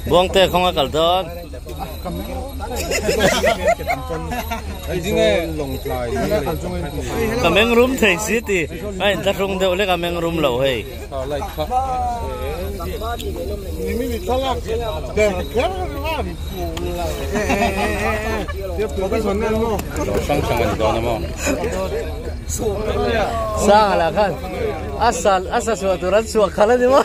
Buangte khawnga kal dawn. Ka meng rum thei si ti a in thlahrung deuh lek a meng rum lo hei. Sang ala khan a sal a sa chhuah tur an chhuah khalh a ni maw.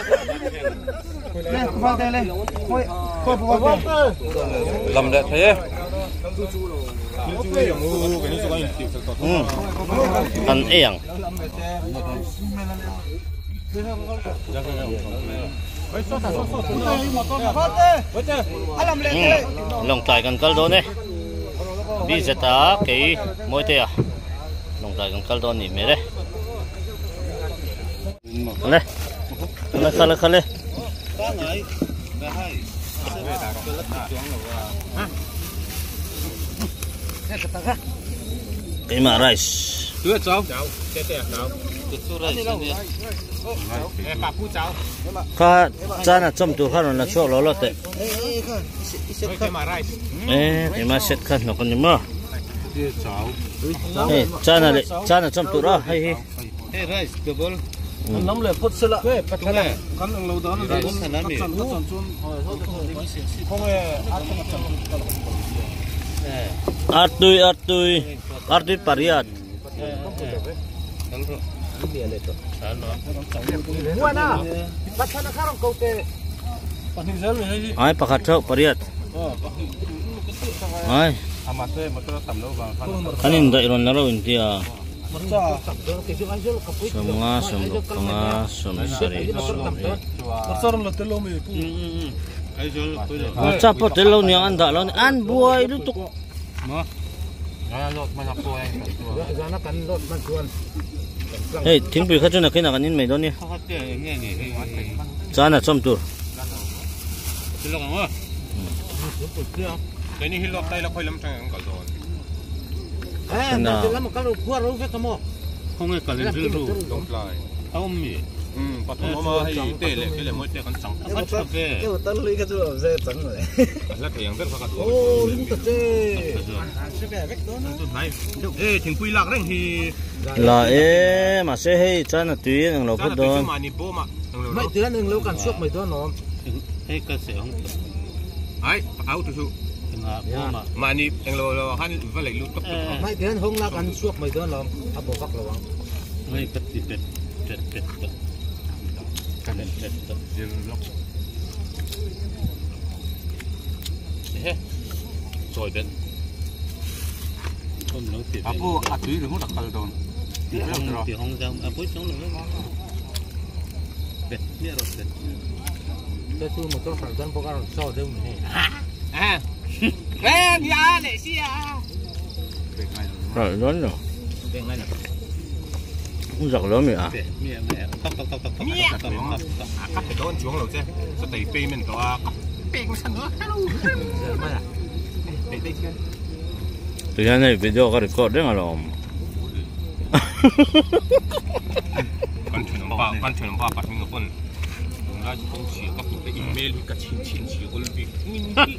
An ei ang. Lawngtlai kan kal dawn e. BZ-a kei Mawitea Lawngtlai kan kal dawn nih hmel e. Khale khale khale khale. Keimah rice. Kha chan a chawm tur kha rawn la chhuak lo lo teh. E keimah set kha hnawk a ni maw. Hei chan a leh chan a chawm tur a hei hi. Artui artui artui pariat. Ai pakhat theuh pariat. Ai. Kan indaih rawn la reuh intia. Sawmnga sawmruk panga sawmsarih sawmriat. Hmarcha pawh tel lo niang an dah lo a ni an buai lutuk. Hei thingpui kha chu nakinah kan in mai dawn nia. Chan a chawm tur. La e mahse hei chuan a tui an englo phawt dawn. Rồi lớn rồi. Không giặc lớn rồi à? Tihian hei video ka record reng alawm. Kan thenawm pa kan thenawm pa pahnih nga pawn tunlai chu kawng chhia ka hmuh te email hi ka chhin chhin chhia awl bik min tih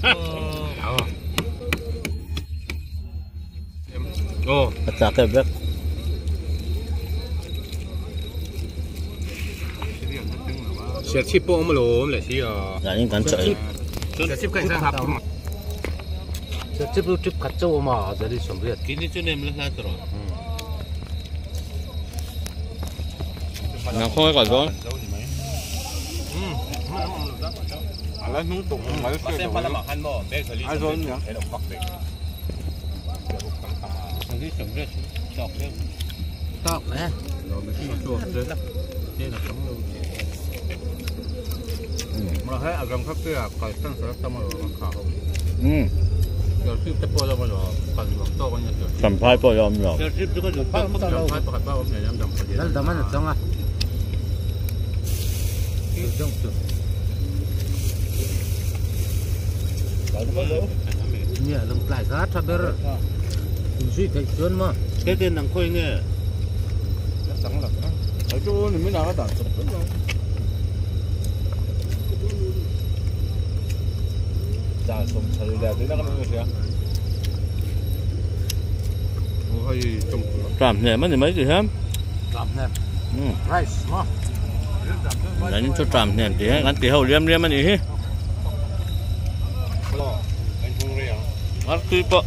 aw. A tlak e vek. Serchhip pawh awm alawm leh si a. Zanin kan chaw ei. Serchhip ka insan hap thum a. Serchhip chu trip khat chauh awm a zari 80. Kini chu nem la hla tawh. Nang khawngaih kal dawn. Ala hnung tawh mai Aizawl nia. Tak le. Champhai pawh a awm lo. Tram hnem a ni mai tih hian. Tram hnem. Rice maw. Zanin chu tram hnem tih hian kan ti ho liam liam a nih hi. Artui pawh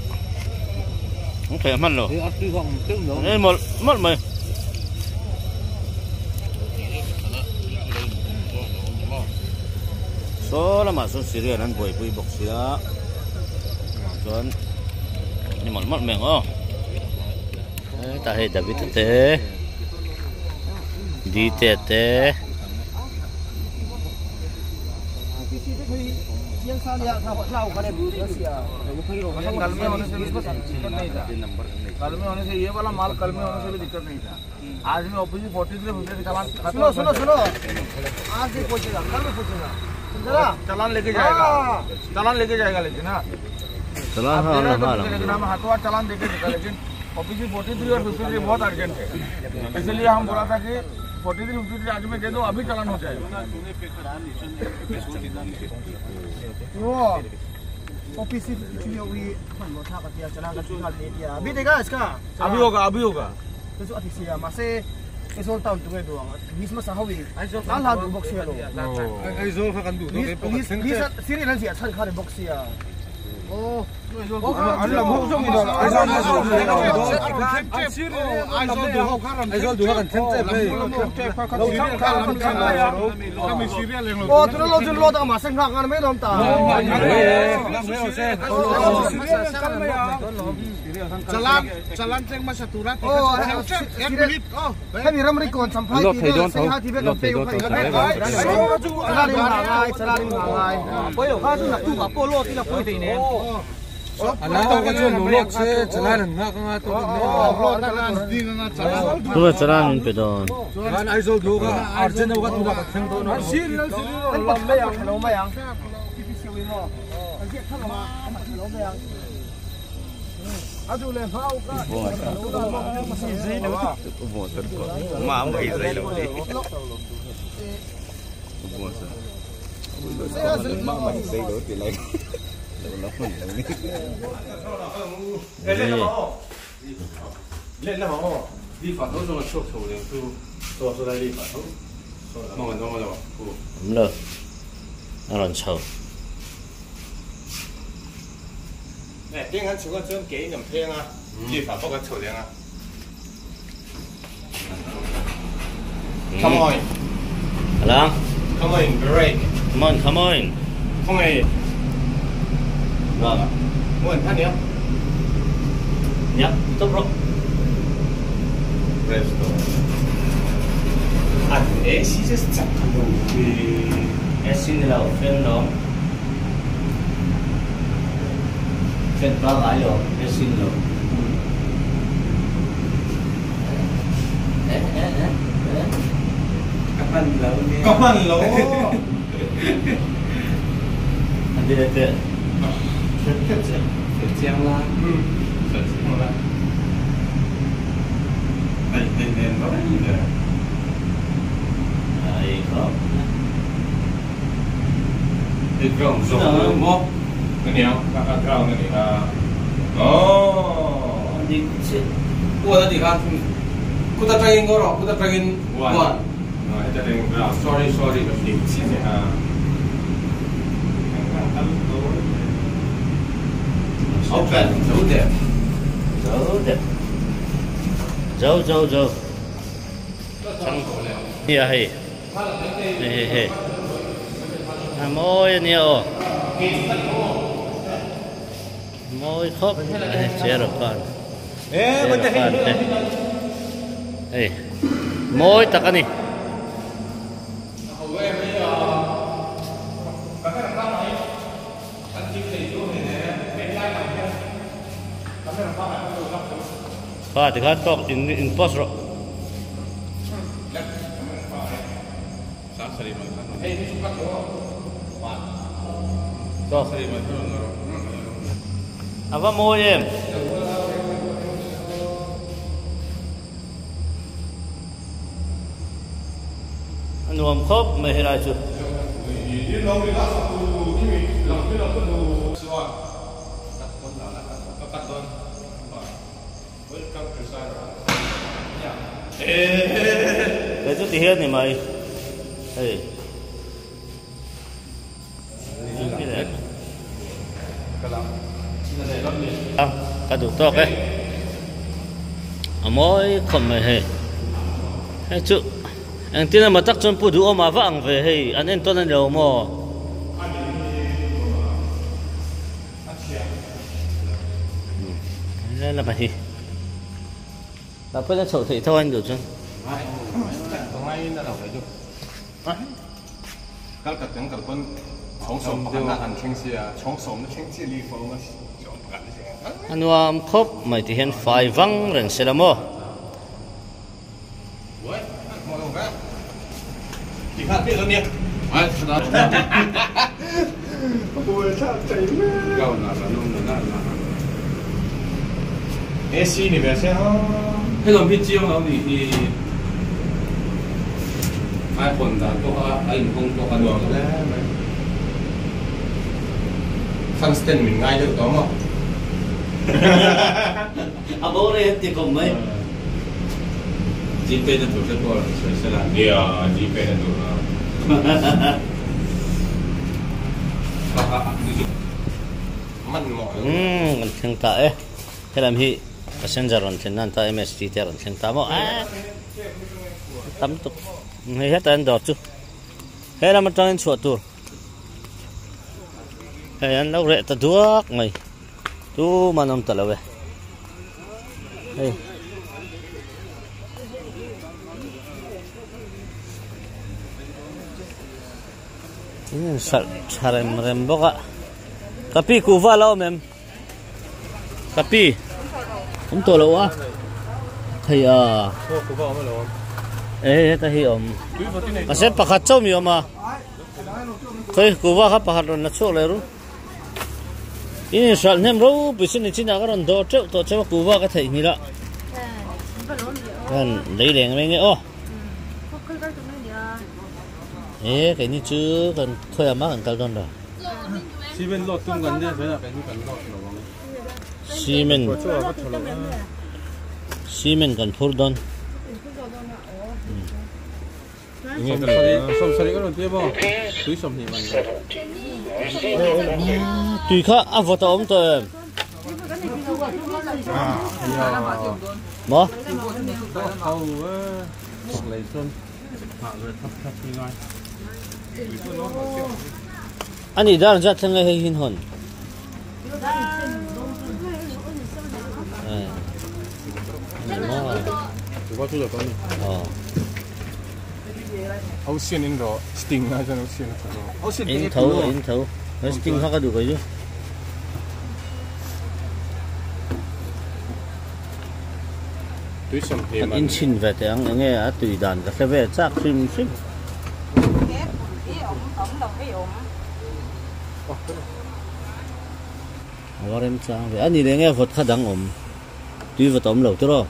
an theih hman lo. An ei mawlh mawlh mai. Saw lamah sawn Syrian an buaipui bawk sia chuan ni mawlh mawlh mai ang aw. Hetah hei David a te Dite te. Tunah chalan min pe dawn. Awm lo a rawn chho. Come on. Hello. Come on, break. Come on, come on. Come on. Vâng. Muộn thân nhé. Nhá, tốt rồi. Presto. À, AC just chặt đồ. AC là fan đó. Fan ba cái rồi, AC rồi. Kapan lo? Anh đi đây thế. Thế là. Sorry, sorry, Open, zo đẹp. Zo đẹp. Zo zo zo. Here hey. Hey hey. Moi nhiều. Moi khóc. Che rồi con. Ê, moi tak ani. Ba thì khát tóc in in post rồi. Tóc. À va moi em. Nuam khop mai helai chu. Cái chút thì hết này mày. Hey. Cái đủ to cái. Mỗi không mày hey. Hey chú. Anh tin là mà tắc chân phụ đủ mà vắng về hey, anh em tôi nên nhiều mà. Đây là bài. Là phải là sổ thị thôi anh được chưa? Anh nuam khop mày thì hiện phải vắng rèn xe làm ô. Thế còn phía chiêu nó thì ai còn là có anh không có ăn được phân sten mình ngay được đó mà à bố đây thì cũng mấy GP nó tổ chức qua sẽ là yeah GP nó tổ mình mọi mình thằng ta ấy thế làm gì passenger on thlen nan ta MST te ron thlen ta mo a tam tuk hei heta an dawr chu he lam atangin chhuah tur hei an lo reh ta duak mai tu man awm ta lo e hei in sal tha rem rem bawk a kapi kuva lo awm em kapi không tổ lâu á thì à ê ta hiểu mà sẽ bạc hạt châu nhiều mà thôi cụ va khắp bạc hạt rồi nó chua lại rồi in sợ nem rồi bị xin chỉ nào cái rồi đồ treo đồ treo cụ va cái thầy như đó còn lấy đèn mấy nghe ô ê cái này chứ còn thôi à má còn cao hơn rồi cement lót tung gần đấy, thế là cái như cần lót rồi cement cement cần phur don tùy khác ăn vào tao ông tôi mà anh đi ra ra thằng này hình hồn in thấu in thấu nó sting khác được cái chứ in chín về thì anh nghe á tùy đàn cái về chắc phim phim anh đi nghe vật khác đang ổn Tui vawt a awm lo tiraw?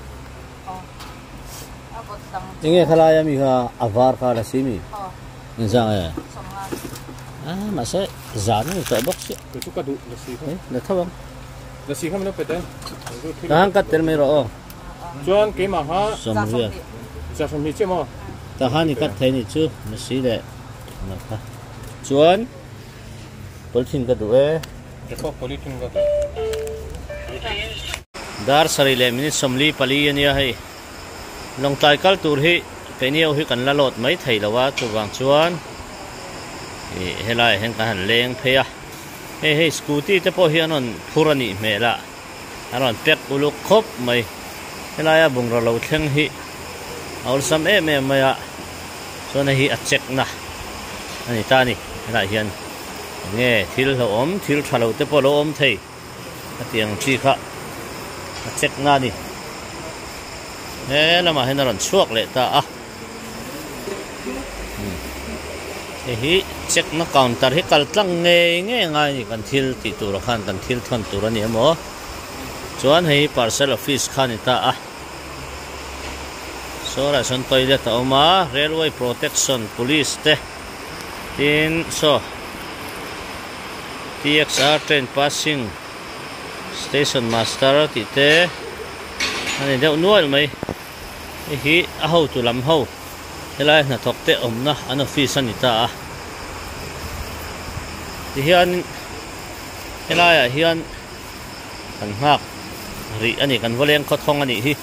Enge khalai ami kha a var kha la si mi? Engzang e? Ah mahse zan a ni tawh bawk sia. Kei chu ka duh la si kha. La tho ang. La si kha min lo pe teh. Ka han cut tel mai rawh aw. Chuan keimah kha Sawmriat. Za 20 chiah maw? Ka han i cut thei nih chu la si leh la kha. Chuan polythene ka duh e. Kei pawh polythene ka duh. Dar sarih leh minute 44 a nia hei. Lawngtlai kal tur hi keini ho hi kan la lawt mai thei lo a, chuvang chuan ih helaiah hian kan han leng phei a. Hei hei scooty te pawh hi an rawn phur a nih hmel a, an rawn pack uluk khawp mai. Helaia bungraw lo thleng hi a awlsam em em mai a, chuan hei hi a check na a ni ta a ni. Helaiah hian eng nge thil hlauhawm thil tha lo te pawh a lo awm thei. A tiang chi kha a check na a ni. He lamah hian a rawn chhuak leh ta a. Hei hi check na counter hi kal tlang ngei ngei a ngai a ni kan thil tih tur ah khan kan thil thawn tur a ni emaw. Chuan hei hi parcel office kha a ni ta a. Saw lah sawn toilet a awm a railway protection police te tin saw. TXR train passing station master tih te a ni deuh nual mai hei hi a hotu lam ho helai hnathawk te awmna an office a ni ta a tihian helaiah hian kan nghak rih a ni kan vawleng khawthawng a nih hi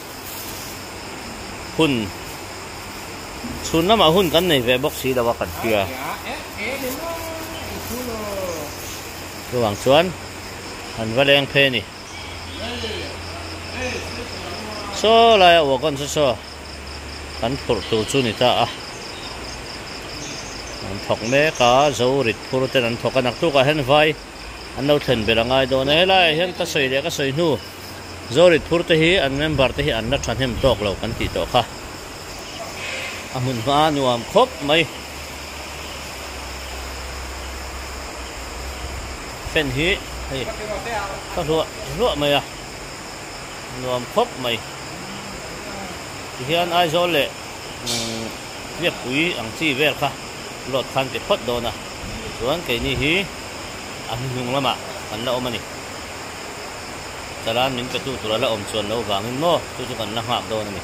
hun chhun lamah hun kan nei ve bawk si lo a kan hria. Chuvang chuan an va leng phei a ni. Saw laia wagon chu saw kan phurh tur chu ni ta a. An thawk mek a, zo rit phur ten an thawk a, naktukah hian vai an lo thlen belh a ngai dawn a. Helaiah hian ka sawi leh ka sawi hnu zo rit phur te hi an member te hi an la thahnem tawk lo kan tih tawh kha. A hmun hma nuam khawp mai. Fan hi hei ka hluah hluah mai a nuam khawp mai tihian Aizawl leh Hliappui ang chi vel kha load khan pe phawt dawn a chuan keini hi a hnuhnung lamah kan la awm a ni chalan min pe tu tur a la awm chuan lo vangin maw chu chu kan la nghak dawn a ni.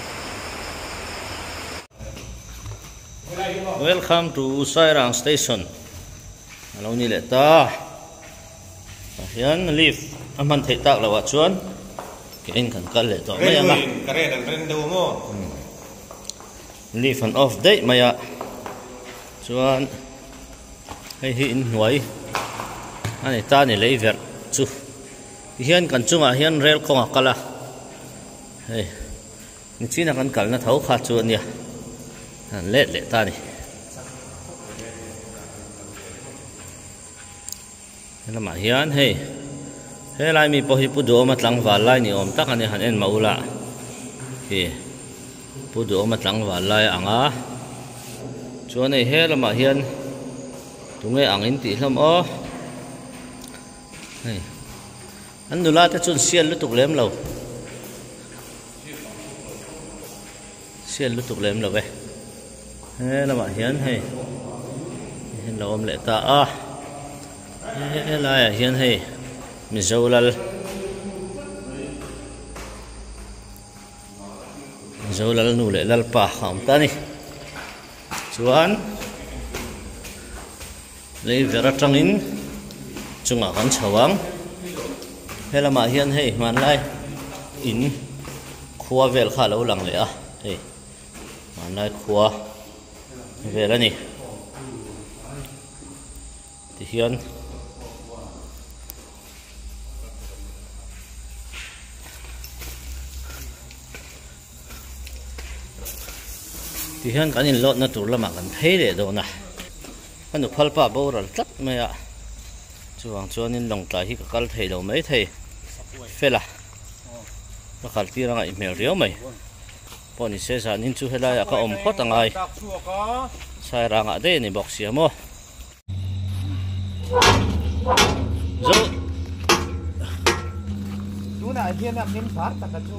Welcome to Sairang Station a lo ni leh ta tah hian lift a hman theih tak loh ah chuan ke in kan kal leh tawh mai ang a lift an off daih mai a chuan hei hi inhnuai a ni ta ni lei verh chu tihian kan chungah hian rel kawng a kal a hei. Nichina kan kalna tho kha chu a nia, an let leh ta a ni. Helamah hian hei helai mi pawh hi Pu Duhawma tlangval lai ni awm tak a ni han en mah ula khi Pu Duhawma tlangval lai a ang a chuan hei helamah hian tunge ang in tih hlawm aw hei an nula te chuan sial lutuk lem lo. Sial lutuk lem lo e. He lamah hian hei hian lo awm leh ta a. He laiah hian hei Mizo lal Mizo lal nu leh lalpa a awm ta a ni. Chuan lei ver atangin chungah kan chho ang. He lamah hian hei hmanlai in khua vel kha a lo lang leh a hei hmanlai khua vel a ni tihian. Tihian kan inlawtna tur lamah kan phei leh dawn a, ka nuphal pa boral tlat mai a, chuvang chuanin lawngtlai hi ka kal thei lo mai thei fel a, ka kal tir a ngaih hmel riau mai pawh ni se zanin chu helaiah ka awm phawt a ngai Sairangah daih a ni bawk sia maw. Zo Tunah hian a member taka chu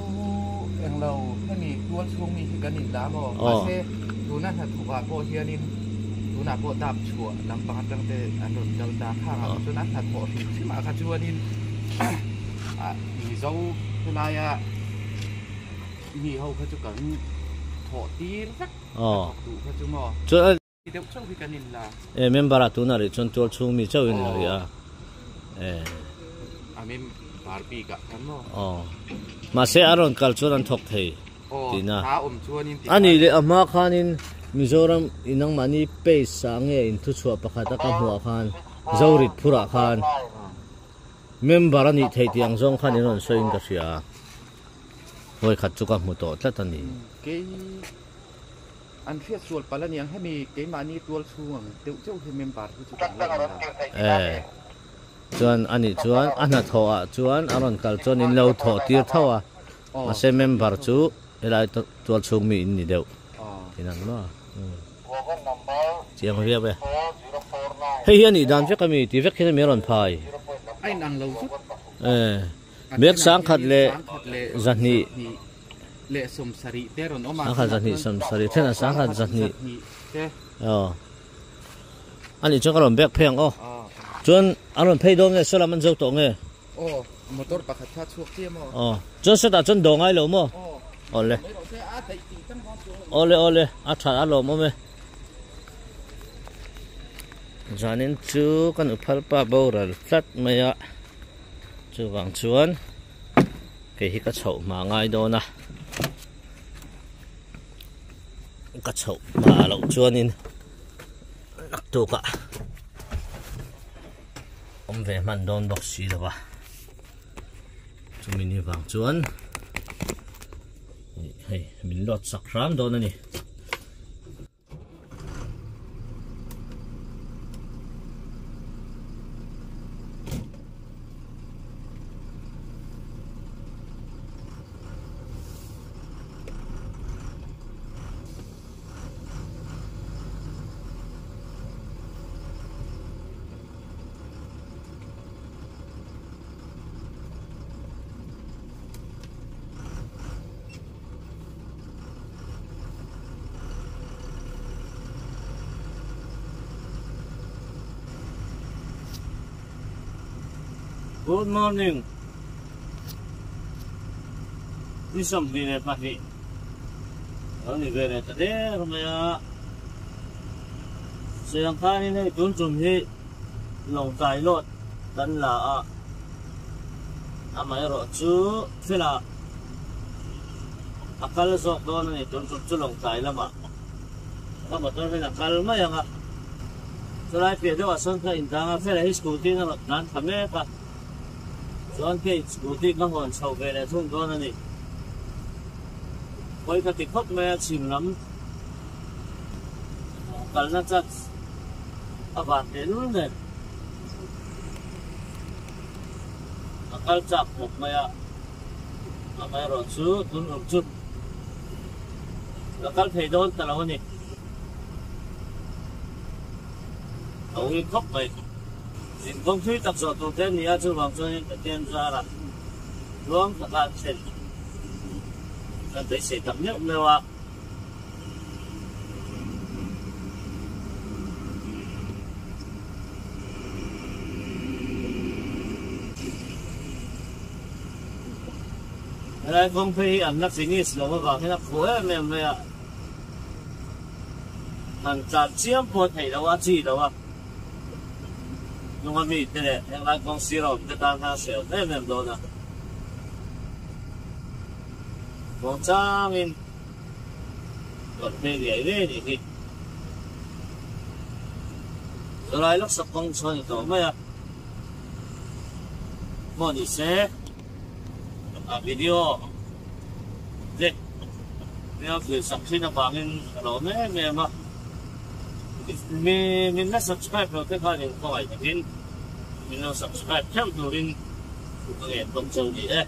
englo hemi tual chhung mi hi kan inla maw? Mahse tuna hnathawkah pawh hianin tunah pawh dap chhuah lampang atang te an rawn kal ta khangah pawh chuan a hnathawh hrim hrimah kha chuanin Mizo helaia mi ho kha chu kan thawh tir vek hnathawk duh kha chu maw? Deuh chauh hi kan in la. E member ah tunah rih chuan tual chhung mi chauh in la rih a. E. A member bik ah khan maw? Aw. Mahse a rawn kal chuan an thawk thei tihna. Aw, a awm chuan in ti. A nih leh a hma khanin Mizoram i nangmahni page ah nge in thuchhuah pakhat a ka hmuh ah khan Zorit phurah khan member a nih theih tih ang zawng khan in rawn sawi in ka hria a. Vawikhat chu ka hmu tawh tlat a ni. Kei. An hriat sual palh a niang, hemi keimahni tual chhung ang deuh chauh hi member hi chu kan la in la. E, chuan a nih chuan a hnathawh ah chuan a rawn kal chuan in lo thawh tir tho a, mahse member chu helai tual chhung mi in ni deuh thin ang maw? Chiang viau e. Hei hi a nih dan vek a mi ti vek hian a mi a rawn phai. A inang lo zut. E, mek sangkhat leh zahnih. Leh sawmsarih te rawn awm a. Sangkhat zahnih sawmsarih then a sangkhat zahnih te. Aw. Ani chuan ka rawn bek phei ang aw. Chuan an rawn phei dawn nge saw lam an zo tawh nge? Aw, motor pakhat kha chhuak chiah maw? Aw, chuan sawtah chuan daw ngai lo maw? Aw. Awle. Awle awle, a tha a lawmawm e. Zanin chu kan uphal pa boral tlat mai a, chuvang chuan. Kei hi ka chhoh hma ngai dawn a, ka chhoh hma loh chuanin naktukah awm ve hman dawn bawk si lo va, chumi ni vang chuan hei min lawt sak hram dawn a ni. Good morning. Ni 22 lo ni ve leh ta der mai a. Siang khanin hei tun tum hi lawngtlai lawt kan la a. Amaherawh chu thilah a kal zawk dawn a ni tun tum chu lawngtlai lamah ka motor hian a kal mai ang a chulai piah deuhah sawn ka indang a fela hi scooty in a rawn tlan thla mek a chuan kei scooty ka hawn chho ve leh thung dawn a ni pawi ka ti khawp mai a chhim lam kalna chance a van tehlul nen. A kal chak khawp mai a, amaherawhchu tun rum chu ka kal thei dawn ta lo a ni. A ui khawp mai. Zinkawng thui tak zawh tur te a ni a, chuvang chuanin Pathian zarah tluang taka an thlen kan beisei tak meuh meuh a. Helai kawng phei hi an la finish lo avang hian a phu em em mai a, han tlan chiam pawh a theih loh a, chi loh a, hnunga mite leh henglai kawng sir a awm te tan khan a hrehawm em em dawn a. Muang changin rawn phei riai riai a nih hi. Zawlai lawk sak kawng chu a ni tawh mai a. Maw ni se a video te min lo thlir sak thin avangin ka lawm em em a. Mi min la subscribe lo te khan in khawngaih takin min lo subscribe theuh turin ka ngen bawk cheu ni e.